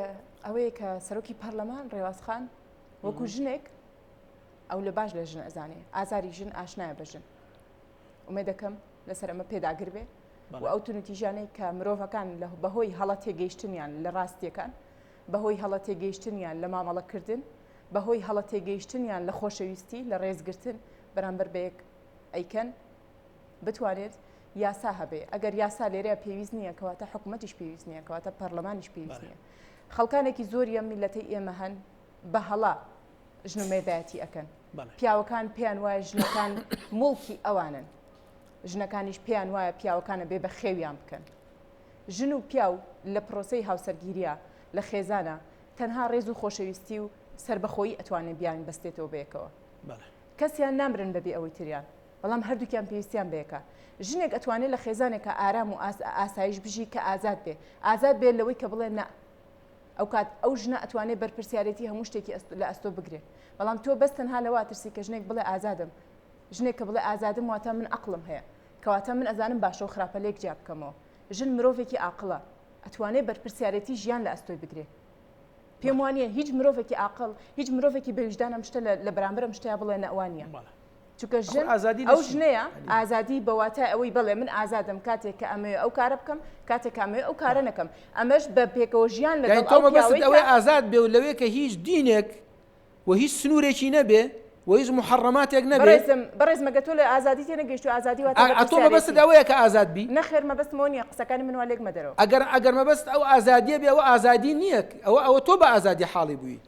ئەوەیە کە سەرۆکی پەرلەمان ڕێواز خان وەکو ژنێک ئەو لە باش لە ژن ئەزانێ ئازاری ژن ئاشنایە بە ژن ئومێدەکەم لەسەر ئەمە پێداگر بێ و ئەو تونوتیژانەی کە مرۆڤەکان لە بەهۆی هەڵە تێگەیشتنیان لە ڕاستیەکان بەهۆی هەڵە تێگەیشتنیان لە مامەڵەکردن بەهۆی هەڵە تێگەیشتنیان لە خۆشەویستی لە ڕێزگرتن بەرامبەر بە یەک ئەیکەن بتوانێت یاسا هەبێ ئەگەر یاسا لێرە پێویست نییە کەواتە حکوومەتیش پێویست نییە کەواتە پەرلەمانیش پێویست نییە خەڵکانێکی زۆری ئەم میلەتەی ئێمە هەن بە هەڵە ژن و مێردایەتی ئەکەن پیاوەکان پێیان وایە ژنەکان موڵکی ئەوانن ژنەکانیش پێیان وایە پیاوەکانە بێ بە خێویان بکەن ژن و پیاو لە پرۆسەی هاوسەرگیریە لە خێزانە تەنها ڕێز و خۆشەویستی و سربەخۆیی ئەتوانێت بیان بەستێتەوە بەیەکەوە کەسیان نامرن بەبێ ئەوەی تریان بەڵام هەردووکیان پێویستیان بەیەکە. ژنێک ئەتوانێ لە خێزانێکا ئارام و ئاسایش بژی کە ئازاد بێ. ئازاد بێ لەوەی کە بڵێ نا. ئەوکات ئەو ژنە ئەتوانێ بەرپرسیارێتی هەموو شتێکی لە ئەستۆ بگرێ. بەڵام تۆ بەس تەنها لەوە ئەترسی کە ژنێک بڵێ ئازادم. ژنێک کە بڵێ ئازادم واتە من عەقڵم هەیە. کەواتە من ئەزانم باشە و خراپە لێک جیا بکەمەوە. ژن مرۆڤێکی ئاقڵە. ئەتوانێ بەرپرسیارێتی ژیان لە ئەستۆی بگرێ. پێم وانیە هیچ مرۆڤێکی ئاقڵ، هیچ مرۆڤێکی بەویژدان ئەم شتە لە بەرامبەر ئەم شتەیا بڵێ نە وا نیە. چونکە ژن ئەو ژنەیە ئازادی بە واتای ئەوەی بەڵێ من ئازادم کاتێک کە ئەمەوێ ئەو کارە بکەم کاتێک کە ئەمەوێ ئەو کارە نەکەم ئەمەش بە پێکەوە ژیان لەگەڵ ئەو پیاوەی ئەوەی ئازاد بێ و لەوێ کە هیچ دینێک و هیچ سنوورێکی نەبێ و هیچ محەڕەماتێک نەبێ بەڕێزم بەڕێز مەگە تۆ لە ئازادی تێنەگەیشتوو ئازادی واتە ئەتۆ مەبەستت ئەوەیە کە ئازاد بی نەخێر مەبەستم ئەوە نییە قسەکانی من وا لێک مەدەرەوە ئەگەر ئەگەر مەبەست ئەو ئازادیە بێ ئەوە ئازادی نییە ئەوە ئەوە تۆ بە ئازادی حاڵی بووی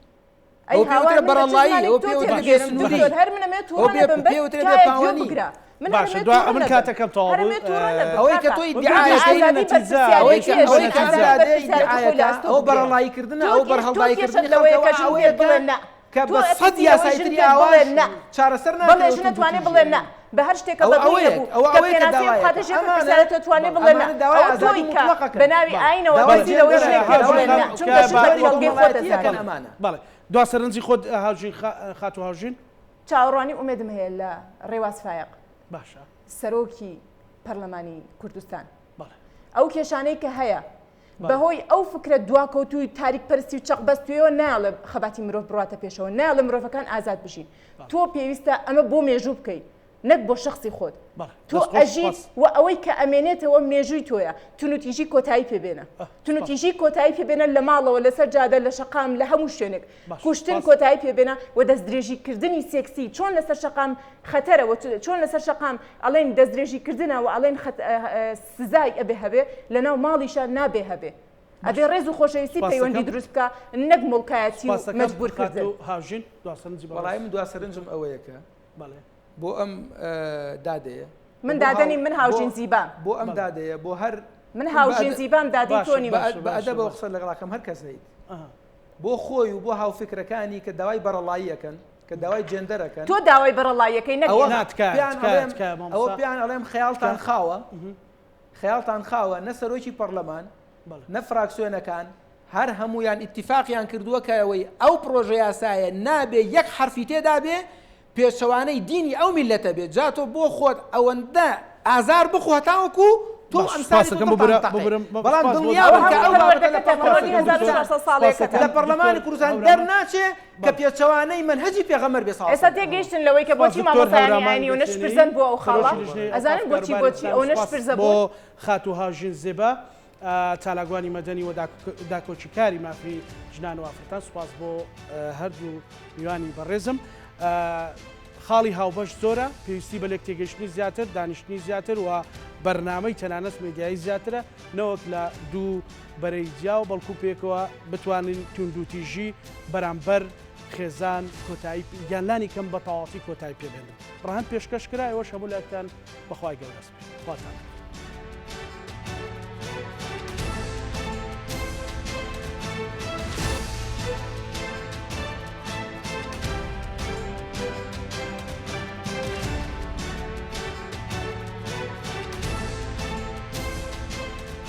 ئەی هاوار من بە چ زمانێک تۆ تێدەگەیەنم دکتۆر هەر من ئەمەوێت تووڕە نەبم بەس تکایە گوێ بگرە من باشە ئەمەوێت دوا تووڕە من نەبم کاتەکەم تەواو هەر بوو ئەمەوێت تووڕە نەبم ئەوەی کە کاکە تۆ ئازادی ئیدعایەکەی بەرپرسیارێتییە ئەوەی کە ژن ئەوەی کە ئازادی ئازادی بەرپرسیارێتی خۆی لە ئیدعایەکە ئەستۆ ئەوە بگرێ بەرەڵاییکردنە تۆ ئەوە تۆ بەرهەڵداییکردنی کێشەت لەوەیە خەڵکە کە ژن ئەوەیە پێت کە بڵێ نا کە تۆ بە سەد ئەترسی لەوەی یاسای ژن تری پێت بڵێ ئاواش نا چارەسەر بەڵێ ناکرێ ژن ئەو ئەتوانێ بڵێ توندوتیژییە نا بە هەر شتێک کە ئەوە بەدڵی ئەوەیە نەبوو ئەوە کە ئەوەیە کە پێناسەی داوایەکە بخاتە ژێر ئەمانە بەرپرسیارێتەوە توانێ بڵێ نا ئەمانە داوای ئەوە ئازادی تۆی کە موتڵەقەکەن بە ناوی ئاینەوە داوای ترسی لەوەی جێندەرە ژنێک پێت بڵێ داوای نا چونکە ژن بە داوای کۆمەڵگەی خۆت کۆمەڵایەتییەکەن ئەزانی ئەمانە بەڵێ دوا سەرنجی خۆت هاوژین خاتوو هاوژین. چاوەڕوانی ئومێدم هەیە لە ڕێواز فایەق باشە. سەرۆکی پەرلەمانی کوردستان. بەڵێ. ئەو کێشانەی کە هەیە بەهۆی ئەو فکرە دواکەوتووی تاریک پەرستی و چەق بەستوویەوە نایەڵێ خەباتی مرۆڤ بڕواتە پێشەوە نایەڵێ مرۆڤەکان ئازاد بژین تۆ پێویستە ئەمە بۆ مێژوو بکەی نەک بۆ شەخسی خۆت تۆ ئەژیت و ئەوەی کە ئەمێنێتەوە مێژووی تۆیە تونوتیژی کۆتایی پێ بێنە تونوتیژی کۆتایی پێ بێنە لە ماڵەوە لەسەر جادە لە شەقام لە هەموو شوێنێک کوشتن کۆتایی پێ بێنە و دەستدرێژی کردنی سێکسی چۆن لەسەر شەقام خەتەرە و چۆن لەسەر شەقام ئەڵێن دەستدرێژی کردنە و ئەڵێن سزای ئەبێ هەبێ لەناو ماڵیشا نابێ هەبێ ئەبێ ڕێز و خۆشەویستی پەیوەندی دروست بکا نەک موڵکایەتی و مەجبور کردن. هاوژین دوا سەرنجی بەڕێز. وەڵایی من دوا سەرنجم ئەوەیە کە بۆ ئەم دادەیە من دادە نیم من هاوژین زیبام. بۆ ئەم دادەیە بۆ هەر من هاوژین زیبام دادەی تۆ نیم. بە ئەدەبەوە قسە لەگەڵاکەم هەر کەس هەیت بۆ خۆی و بۆ هاوفکرەکانی کە داوای بەڕەڵاییەکەن کە داوای جێندەرەکەن تۆ داوای بەڕەڵاییەکەی نەک ئەوە ئێمە. پێیان ئەڵێم ئەوە پێیان ئەڵێم خەیاڵتان خاوە خەیاڵتان خاوە نە سەرۆکی پەڕلەمان نە فراکسیۆنەکان هەر هەمویان ئیتیفاقیان کردووە کە ئەوەی ئەو پڕۆژە یاسایە نابێ یەک حەرفی تێدا بێ پێچەوانەی دینی ئەو میللەتە بێ جا تۆ بۆ خۆت ئەوەندە ئازار بخۆ هەتاوەکو تۆ و ئەمسالی تۆ دڵتان بتەقێ بەڵام دڵنیابن کە ئەو بابەتە لە پەڕلەمانی کوردستان لە پەڕلەمانی کوردستان دەرناچێ کە پێچەوانەی مەنهەجی پێغەمبەر بێ صلی ئێستا تێگەیشتن لەوەی کە بۆچی مامۆستایانی ئاینی ئەونە شپرزەن بۆ ئەو خاڵە ئەزانن بۆچی بۆچی ئەونە شپرزە بوون؟ بۆ خاتوو هاوژین زێبا چالاکوانی مەدەنی و داکۆکیکاری مافی ژنان و ئافرەتان سوپاس بۆ هەردوو میوانی بەڕێزم. خاڵی هاوبەش زۆرە، پێویستی بە لێکتێگەیشتنی زیاتر، دانیشتنی زیاتر و بەرنامەی تەنانەت مێدیایی زیاترە، نەوەک لە دوو بەرەی جیاوە، بەڵکو پێکەوە بتوانین توندوتیژی بەرامبەر خێزان کۆتایی یان لانی کەم بە تەواوەتی کۆتایی پێبهێنن. ڕەهەند پێشکەش کرا، ئێوەش هەموو لایەکتان بەخوای گەورە سپێرم. خواتان لەگەڵ.